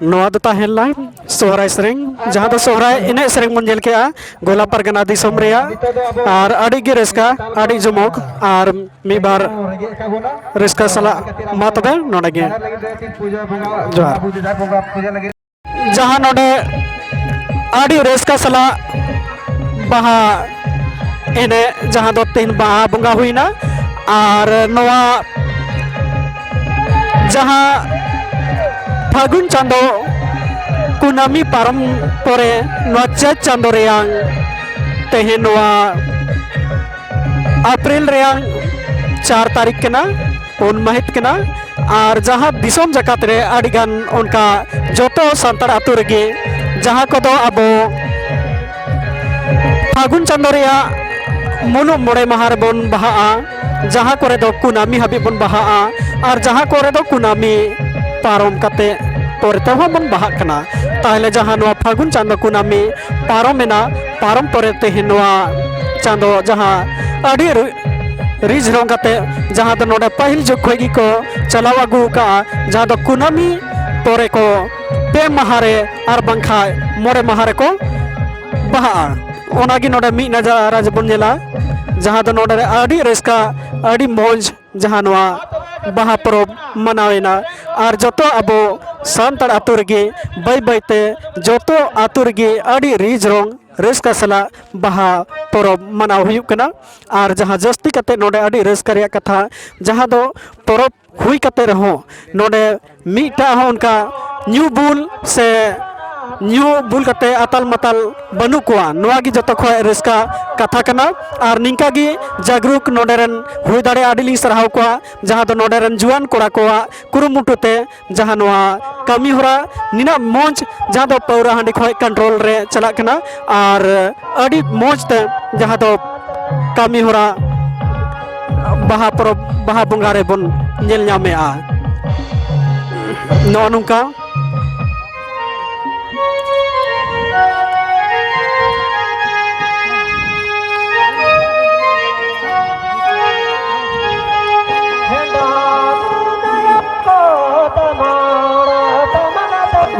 ᱱᱚᱣᱟ ᱫᱚ ᱛᱟᱦᱮᱸ ᱞᱮᱱᱟ ᱥᱚᱦᱨᱟᱭ ᱥᱮᱨᱮᱧ, ᱡᱟᱦᱟᱸ ᱫᱚ ᱥᱚᱦᱨᱟᱭ ᱮᱱᱮᱡ ᱥᱮᱨᱮᱧ ᱵᱚᱱ ᱧᱮᱞ ᱠᱮᱜᱼᱟ ᱜᱳᱞᱟ ᱯᱟᱨᱜᱟᱱᱟ ᱫᱤᱥᱚᱢ ᱨᱮᱭᱟᱜ, ᱟᱨ ᱟᱹᱰᱤ ᱜᱮ ᱨᱟᱹᱥᱠᱟᱹ, ᱟᱹᱰᱤ ᱡᱚᱢᱚᱠ, ᱟᱨ ᱢᱤᱫ ᱵᱟᱨ ᱨᱟᱹᱥᱠᱟᱹ ᱥᱟᱞᱟᱜ᱾ ᱢᱟ ᱛᱚᱵᱮ ᱱᱚᱰᱮ ᱜᱮ ᱡᱚᱦᱟᱨ᱾ ᱡᱟᱦᱟᱸ ᱱᱚᱰᱮ ᱟᱹᱰᱤ ᱨᱟᱹᱥᱠᱟᱹ ᱥᱟᱞᱟᱜ ᱵᱟᱦᱟ ᱮᱱᱮᱡ, ᱡᱟᱦᱟᱸ ᱫᱚ ᱛᱮᱦᱮᱧ ᱵᱟᱦᱟ ᱵᱚᱸᱜᱟ ᱦᱩᱭᱱᱟ, ᱟᱨ ᱱᱚᱣᱟ ᱡᱟᱦᱟᱸ ᱯᱷᱟᱹᱜᱩᱱ ᱪᱟᱸᱫᱚ ᱠᱩᱱᱟᱹᱢᱤ ᱯᱟᱨᱚᱢ ᱯᱚᱨᱮ ᱱᱚᱣᱟ ᱪᱟᱹᱛ ᱪᱟᱸᱫᱚ ᱨᱮᱭᱟᱝ ᱛᱮᱦᱮᱧ ᱱᱚᱣᱟ ᱮᱯᱨᱤᱞ ᱨᱮᱭᱟᱝ ᱪᱟᱨ ᱛᱟᱹᱨᱤᱠᱷ ᱠᱟᱱᱟ, ᱯᱩᱱ ᱢᱟᱹᱦᱤᱛ ᱠᱟᱱᱟ᱾ ᱟᱨ ᱡᱟᱦᱟᱸ ᱫᱤᱥᱚᱢ ᱡᱟᱠᱟᱛ ᱨᱮ ᱟᱹᱰᱤᱜᱟᱱ ᱚᱱᱠᱟ ᱡᱚᱛᱚ ᱥᱟᱱᱛᱟᱲ ᱟᱹᱛᱩ ᱨᱮᱜᱮ ᱡᱟᱦᱟᱸ ᱠᱚᱫᱚ ᱟᱵᱚ ᱯᱷᱟᱹᱜᱩᱱ ᱪᱟᱸᱫᱚ ᱨᱮᱭᱟᱜ ᱢᱩᱞᱩᱜ ᱢᱚᱬᱮ ᱢᱟᱦᱟ ᱨᱮᱵᱚᱱ ᱵᱟᱦᱟᱜᱼᱟ, ᱡᱟᱦᱟᱸ ᱠᱚᱨᱮ ᱫᱚ ᱠᱩᱱᱟᱹᱢᱤ ᱦᱟᱹᱵᱤᱡ ᱵᱚᱱ ᱵᱟᱦᱟᱜᱼᱟ, ᱟᱨ ᱡᱟᱦᱟᱸ ᱠᱚᱨᱮ ᱫᱚ ᱠᱩᱱᱟᱹᱢᱤ ᱯᱟᱨᱚᱢ ᱠᱟᱛᱮ ᱯᱚᱨᱮ ᱛᱮᱦᱚᱸ ᱵᱚᱱ ᱵᱟᱦᱟᱜ ᱠᱟᱱᱟ᱾ ᱛᱟᱦᱚᱞᱮ ᱡᱟᱦᱟᱸ ᱱᱚᱣᱟ ᱯᱷᱟᱹᱜᱩᱱ ᱪᱟᱸᱫᱚ ᱠᱩᱱᱟᱹᱢᱤ ᱯᱟᱨᱚᱢᱮᱱᱟ, ᱯᱟᱨᱚᱢ ᱯᱚᱨᱮ ᱛᱮᱦᱮᱧ ᱱᱚᱣᱟ ᱪᱟᱸᱫᱚ ᱡᱟᱦᱟᱸ ᱟᱹᱰᱤ ᱨᱤ-, ᱨᱤᱡ ᱨᱚᱝ ᱠᱟᱛᱮ ᱡᱟᱦᱟᱸ ᱫᱚ ᱱᱚᱰᱮ ᱯᱟᱹᱦᱤᱞ ᱡᱩᱜᱽ ᱠᱷᱚᱱ ᱜᱮᱠᱚ ᱪᱟᱞᱟᱣ ᱟᱹᱜᱩ ᱟᱠᱟᱫᱼᱟ, ᱡᱟᱦᱟᱸ ᱫᱚ ᱠᱩᱱᱟᱹᱢᱤ ᱯᱚᱨᱮ ᱠᱚ ᱯᱮ ᱢᱟᱦᱟ ᱨᱮ ᱟᱨ ᱵᱟᱝᱠᱷᱟᱱ ᱢᱚᱬᱮ ᱢᱟᱦᱟ ᱨᱮᱠᱚ ᱵᱟᱦᱟᱜᱼᱟ᱾ ᱚᱱᱟᱜᱮ ᱱᱚᱰᱮ ᱢᱤᱫ ᱱᱟᱡᱟᱨᱟ ᱡᱮᱵᱚᱱ ᱧᱮᱞᱟ, ᱡᱟᱦᱟᱸ ᱫᱚ ᱱᱚᱰᱮ ᱨᱮ ᱟᱹᱰᱤ ᱨᱟᱹᱥᱠᱟᱹ, ᱟᱹᱰᱤ ᱢᱚᱡᱽ ᱡᱟᱦᱟᱸ ᱱᱚᱣᱟ ᱵᱟᱦᱟ ᱯᱚᱨᱚᱵᱽ ᱢᱟᱱᱟᱣᱮᱱᱟ᱾ ᱟᱨ ᱡᱚᱛᱚ ᱟᱵᱚ ᱥᱟᱱᱛᱟᱲ ᱟᱹᱛᱩ ᱨᱮᱜᱮ ᱵᱟᱹᱭ ᱵᱟᱹᱭᱛᱮ ᱡᱚᱛᱚ ᱟᱹᱛᱩ ᱨᱮᱜᱮ ᱟᱹᱰᱤ ᱨᱤᱡ ᱨᱚᱝ ᱨᱟᱹᱥᱠᱟᱹ ᱥᱟᱞᱟᱜ ᱵᱟᱦᱟ ᱯᱚᱨᱚᱵᱽ ᱢᱟᱱᱟᱣ ᱦᱩᱭᱩᱜ ᱠᱟᱱᱟ᱾ ᱟᱨ ᱡᱟᱦᱟᱸ ᱡᱟᱹᱥᱛᱤ ᱠᱟᱛᱮ ᱱᱚᱰᱮ ᱟᱹᱰᱤ ᱨᱟᱹᱥᱠᱟᱹ ᱨᱮᱭᱟᱜ ᱠᱟᱛᱷᱟ, ᱡᱟᱦᱟᱸ ᱫᱚ ᱯᱚᱨᱚᱵᱽ ᱦᱩᱭ ᱠᱟᱛᱮ ᱨᱮᱦᱚᱸ ᱱᱚᱰᱮ ᱢᱤᱫᱴᱟᱜ ᱦᱚᱸ ᱚᱱᱠᱟ ᱧᱩ ᱵᱩᱞ ᱥᱮ ᱧᱩ ᱵᱩᱞ ᱠᱟᱛᱮ ᱟᱛᱟᱞ ᱢᱟᱛᱟᱞ ᱵᱟᱹᱱᱩᱜ ᱠᱚᱣᱟ᱾ ᱱᱚᱣᱟ ᱜᱮ ᱡᱚᱛᱚ ᱠᱷᱚᱱ ᱨᱟᱹᱥᱠᱟᱹ ᱠᱟᱛᱷᱟ ᱠᱟᱱᱟ᱾ ᱟᱨ ᱱᱤᱝᱠᱟ ᱜᱮ ᱡᱟᱜᱽᱨᱩᱠ ᱱᱚᱰᱮ ᱨᱮᱱ ᱦᱩᱭ ᱫᱟᱲᱮᱭᱟᱜᱼᱟ, ᱟᱹᱰᱤ ᱞᱤᱧ ᱥᱟᱨᱦᱟᱣ ᱠᱚᱣᱟ, ᱡᱟᱦᱟᱸ ᱫᱚ ᱱᱚᱰᱮ ᱨᱮᱱ ᱡᱩᱣᱟᱹᱱ ᱠᱚᱲᱟ ᱠᱚᱣᱟᱜ ᱠᱩᱨᱩᱢᱩᱴᱩ ᱛᱮ ᱡᱟᱦᱟᱸ ᱱᱚᱣᱟ ᱠᱟᱹᱢᱤ ᱦᱚᱨᱟ ᱱᱤᱱᱟᱹᱜ ᱢᱚᱡᱽ, ᱡᱟᱦᱟᱸ ᱫᱚ ᱯᱟᱹᱣᱨᱟᱹ ᱦᱟᱺᱰᱤ ᱠᱷᱚᱱ ᱠᱚᱱᱴᱨᱳᱞ ᱨᱮ ᱪᱟᱞᱟᱜ ᱠᱟᱱᱟ, ᱟᱨ ᱟᱹᱰᱤ ᱢᱚᱡᱽ ᱛᱮ ᱡᱟᱦᱟᱸ ᱫᱚ ᱠᱟᱹᱢᱤ ᱦᱚᱨᱟ ᱵᱟᱦᱟ ᱯᱚᱨᱚᱵᱽ, ᱵᱟᱦᱟ ᱵᱚᱸᱜᱟ ᱨᱮᱵᱚᱱ ᱧᱮᱞ ᱧᱟᱢᱮᱜᱼᱟ᱾ ᱱᱚᱜᱼᱚ ᱱᱚᱝᱠᱟ᱾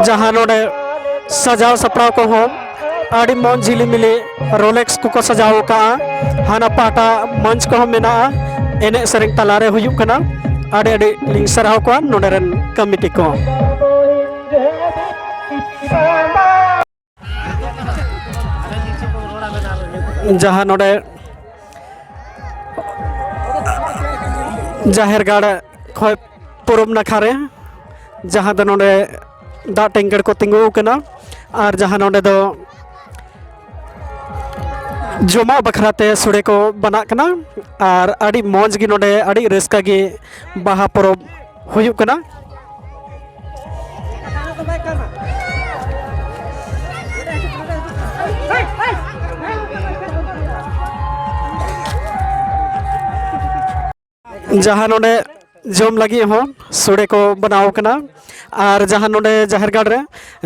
ᱡᱟᱦᱟᱸ ᱱᱚᱰᱮ ᱥᱟᱡᱟᱣ ᱥᱟᱯᱲᱟᱣ ᱠᱚᱦᱚᱸ ᱟᱹᱰᱤ ᱢᱚᱡᱽ ᱡᱷᱤᱞᱤᱢᱤᱞᱤ ᱨᱳᱞᱮᱠᱥ ᱠᱚᱠᱚ ᱥᱟᱡᱟᱣ ᱟᱠᱟᱫᱼᱟ᱾ ᱦᱟᱱᱟ ᱯᱟᱦᱴᱟ ᱢᱚᱧᱪ ᱠᱚᱦᱚᱸ ᱢᱮᱱᱟᱜᱼᱟ, ᱮᱱᱮᱡ ᱥᱮᱨᱮᱧ ᱛᱟᱞᱟᱨᱮ ᱦᱩᱭᱩᱜ ᱠᱟᱱᱟ᱾ ᱟᱹᱰᱤ ᱟᱹᱰᱤ ᱞᱤᱧ ᱥᱟᱨᱦᱟᱣ ᱠᱚᱣᱟ ᱱᱚᱰᱮ ᱨᱮᱱ ᱠᱚᱢᱤᱴᱤ ᱠᱚ᱾ ᱡᱟᱦᱟᱸ ᱱᱚᱰᱮ ᱡᱟᱦᱮᱨ ᱜᱟᱲ ᱠᱷᱚᱡ ᱯᱩᱨᱩᱵ ᱱᱟᱠᱷᱟ ᱨᱮ, ᱡᱟᱦᱟᱸ ᱫᱚ ᱱᱚᱰᱮ ᱫᱟᱜ ᱴᱮᱝᱠᱟᱨ ᱠᱚ ᱛᱤᱸᱜᱩ ᱟᱠᱟᱱᱟ, ᱟᱨ ᱡᱟᱦᱟᱸ ᱱᱚᱰᱮ ᱫᱚ ᱡᱚᱢᱟᱜ ᱵᱟᱠᱷᱨᱟ ᱛᱮ ᱥᱚᱲᱮ ᱠᱚ ᱵᱮᱱᱟᱜ ᱠᱟᱱᱟ᱾ ᱟᱨ ᱟᱹᱰᱤ ᱢᱚᱡᱽ ᱜᱮ ᱱᱚᱰᱮ, ᱟᱹᱰᱤ ᱨᱟᱹᱥᱠᱟᱹ ᱜᱮ ᱵᱟᱦᱟ ᱯᱚᱨᱚᱵᱽ ᱦᱩᱭᱩᱜ ᱠᱟᱱᱟ᱾ ᱡᱟᱦᱟᱸ ᱱᱚᱰᱮ ᱡᱚᱢ ᱞᱟᱹᱜᱤᱫ ᱦᱚᱸ ᱥᱚᱲᱮ ᱠᱚ ᱵᱮᱱᱟᱣ ᱠᱟᱱᱟ, ᱟᱨ ᱡᱟᱦᱟᱸ ᱱᱚᱰᱮ ᱡᱟᱦᱮᱨ ᱜᱟᱲ ᱨᱮ,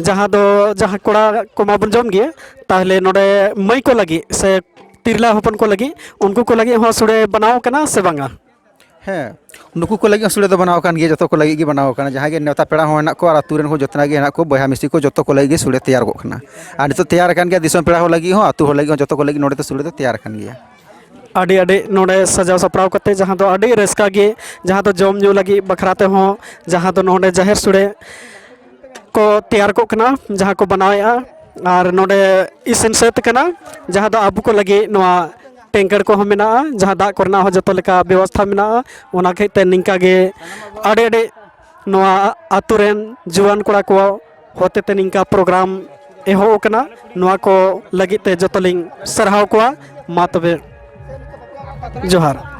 ᱡᱟᱦᱟᱸ ᱫᱚ, ᱡᱟᱦᱟᱸ ᱠᱚᱲᱟ ᱠᱚᱢᱟ ᱵᱚᱱ ᱡᱚᱢ ᱜᱮ, ᱛᱟᱦᱚᱞᱮ ᱱᱚᱰᱮ ᱢᱟᱹᱭ ᱠᱚ ᱞᱟᱹᱜᱤᱫ ᱥᱮ ᱛᱤᱨᱞᱟᱹ ᱦᱚᱯᱚᱱ ᱠᱚ ᱞᱟᱹᱜᱤᱫ, ᱩᱱᱠᱩ ᱠᱚ ᱞᱟᱹᱜᱤᱫ ᱦᱚᱸ ᱥᱚᱲᱮ ᱵᱮᱱᱟᱣ ᱠᱟᱱᱟ ᱥᱮ ᱵᱟᱝᱟ? ᱦᱮᱸ, ᱱᱩᱠᱩ ᱠᱚ ᱞᱟᱹᱜᱤᱫ ᱦᱚᱸ ᱥᱚᱲᱮ ᱫᱚ ᱵᱮᱱᱟᱣ ᱟᱠᱟᱱ ᱜᱮᱭᱟ, ᱡᱚᱛᱚ ᱠᱚ ᱞᱟᱹᱜᱤᱫ ᱜᱮ ᱵᱮᱱᱟᱣ ᱟᱠᱟᱱᱟ᱾ ᱡᱟᱦᱟᱸᱭ ᱜᱮ ᱱᱮᱣᱛᱟ ᱯᱮᱲᱟ ᱦᱚᱸ ᱦᱮᱱᱟᱜ ᱠᱚᱣᱟ ᱟᱨ ᱟᱹᱛᱩ ᱨᱮᱱ ᱦᱚᱸ ᱡᱚᱛᱚᱱᱟᱜ ᱜᱮ ᱦᱮᱱᱟᱜ ᱠᱚ, ᱵᱚᱭᱦᱟ ᱢᱤᱥᱤ ᱠᱚ, ᱡᱚᱛᱚ ᱠᱚ ᱞᱟᱹᱜᱤᱫ ᱜᱮ ᱥᱚᱲᱮ ᱛᱮᱭᱟᱨ ᱠᱚᱜ ᱠᱟᱱᱟ᱾ ᱟᱨ ᱱᱤᱛᱚᱜ ᱛᱮᱭᱟᱨ ᱟᱠᱟᱱ ᱜᱮᱭᱟ, ᱫᱤᱥᱚᱢ ᱯᱮᱲᱟ ᱦᱚᱸ ᱞᱟᱹᱜᱤᱫ ᱦᱚᱸ, ᱟᱹᱛᱩ ᱦᱚᱲ ᱞᱟᱹᱜᱤᱫ ᱦᱚᱸ, ᱡᱚᱛᱚ ᱠᱚ ᱞᱟᱹᱜᱤᱫ ᱱᱚᱰᱮ ᱫᱚ ᱥᱚᱲᱮ ᱫᱚ ᱛᱮᱭᱟᱨ ᱟᱠᱟᱱ ᱜᱮᱭᱟ᱾ ᱟᱹᱰᱤ ᱟᱹᱰᱤ ᱱᱚᱰᱮ ᱥᱟᱡᱟᱣ ᱥᱟᱯᱲᱟᱣ ᱠᱟᱛᱮ, ᱡᱟᱦᱟᱸ ᱫᱚ ᱟᱹᱰᱤ ᱨᱟᱹᱥᱠᱟᱹ ᱜᱮ, ᱡᱟᱦᱟᱸ ᱫᱚ ᱡᱚᱢ ᱧᱩ ᱞᱟᱹᱜᱤᱫ ᱵᱟᱠᱷᱨᱟ ᱛᱮᱦᱚᱸ, ᱡᱟᱦᱟᱸ ᱫᱚ ᱱᱚᱰᱮ ᱡᱟᱦᱮᱨ ᱥᱚᱲᱮ ᱠᱚ ᱛᱮᱭᱟᱨ ᱠᱚᱜ ᱠᱟᱱᱟ, ᱡᱟᱦᱟᱸ ᱠᱚ ᱵᱮᱱᱟᱣᱮᱫᱼᱟ᱾ ᱟᱨ ᱱᱚᱰᱮ ᱤᱥᱤᱱ ᱥᱟᱹᱛ ᱠᱟᱱᱟ, ᱡᱟᱦᱟᱸ ᱫᱚ ᱟᱵᱚ ᱠᱚ ᱞᱟᱹᱜᱤᱫ ᱱᱚᱣᱟ ᱴᱮᱝᱠᱟᱨ ᱠᱚᱦᱚᱸ ᱢᱮᱱᱟᱜᱼᱟ, ᱡᱟᱦᱟᱸ ᱫᱟᱜ ᱠᱚᱨᱮᱱᱟᱜ ᱦᱚᱸ ᱡᱚᱛᱚ ᱞᱮᱠᱟ ᱵᱮᱵᱚᱥᱛᱷᱟ ᱢᱮᱱᱟᱜᱼᱟ᱾ ᱚᱱᱟ ᱠᱷᱟᱹᱛᱤᱨ ᱛᱮ ᱱᱤᱝᱠᱟ ᱜᱮ ᱟᱹᱰᱤ ᱟᱹᱰᱤ ᱱᱚᱣᱟ ᱟᱛᱳ ᱨᱮᱱ ᱡᱩᱣᱟᱹᱱ ᱠᱚᱲᱟ ᱠᱚ ᱦᱚᱛᱮ ᱛᱮ ᱱᱤᱝᱠᱟ ᱯᱨᱳᱜᱨᱟᱢ ᱮᱦᱚᱵ ᱟᱠᱟᱱᱟ᱾ ᱱᱚᱣᱟ ᱠᱚ ᱞᱟᱹᱜᱤᱫ ᱛᱮ ᱡᱚᱛᱚ ᱞᱤᱧ ᱥᱟᱨᱦᱟᱣ ᱠᱚᱣᱟ᱾ ᱢᱟ ᱛᱚᱵᱮ, ᱡᱚᱦᱟᱨ᱾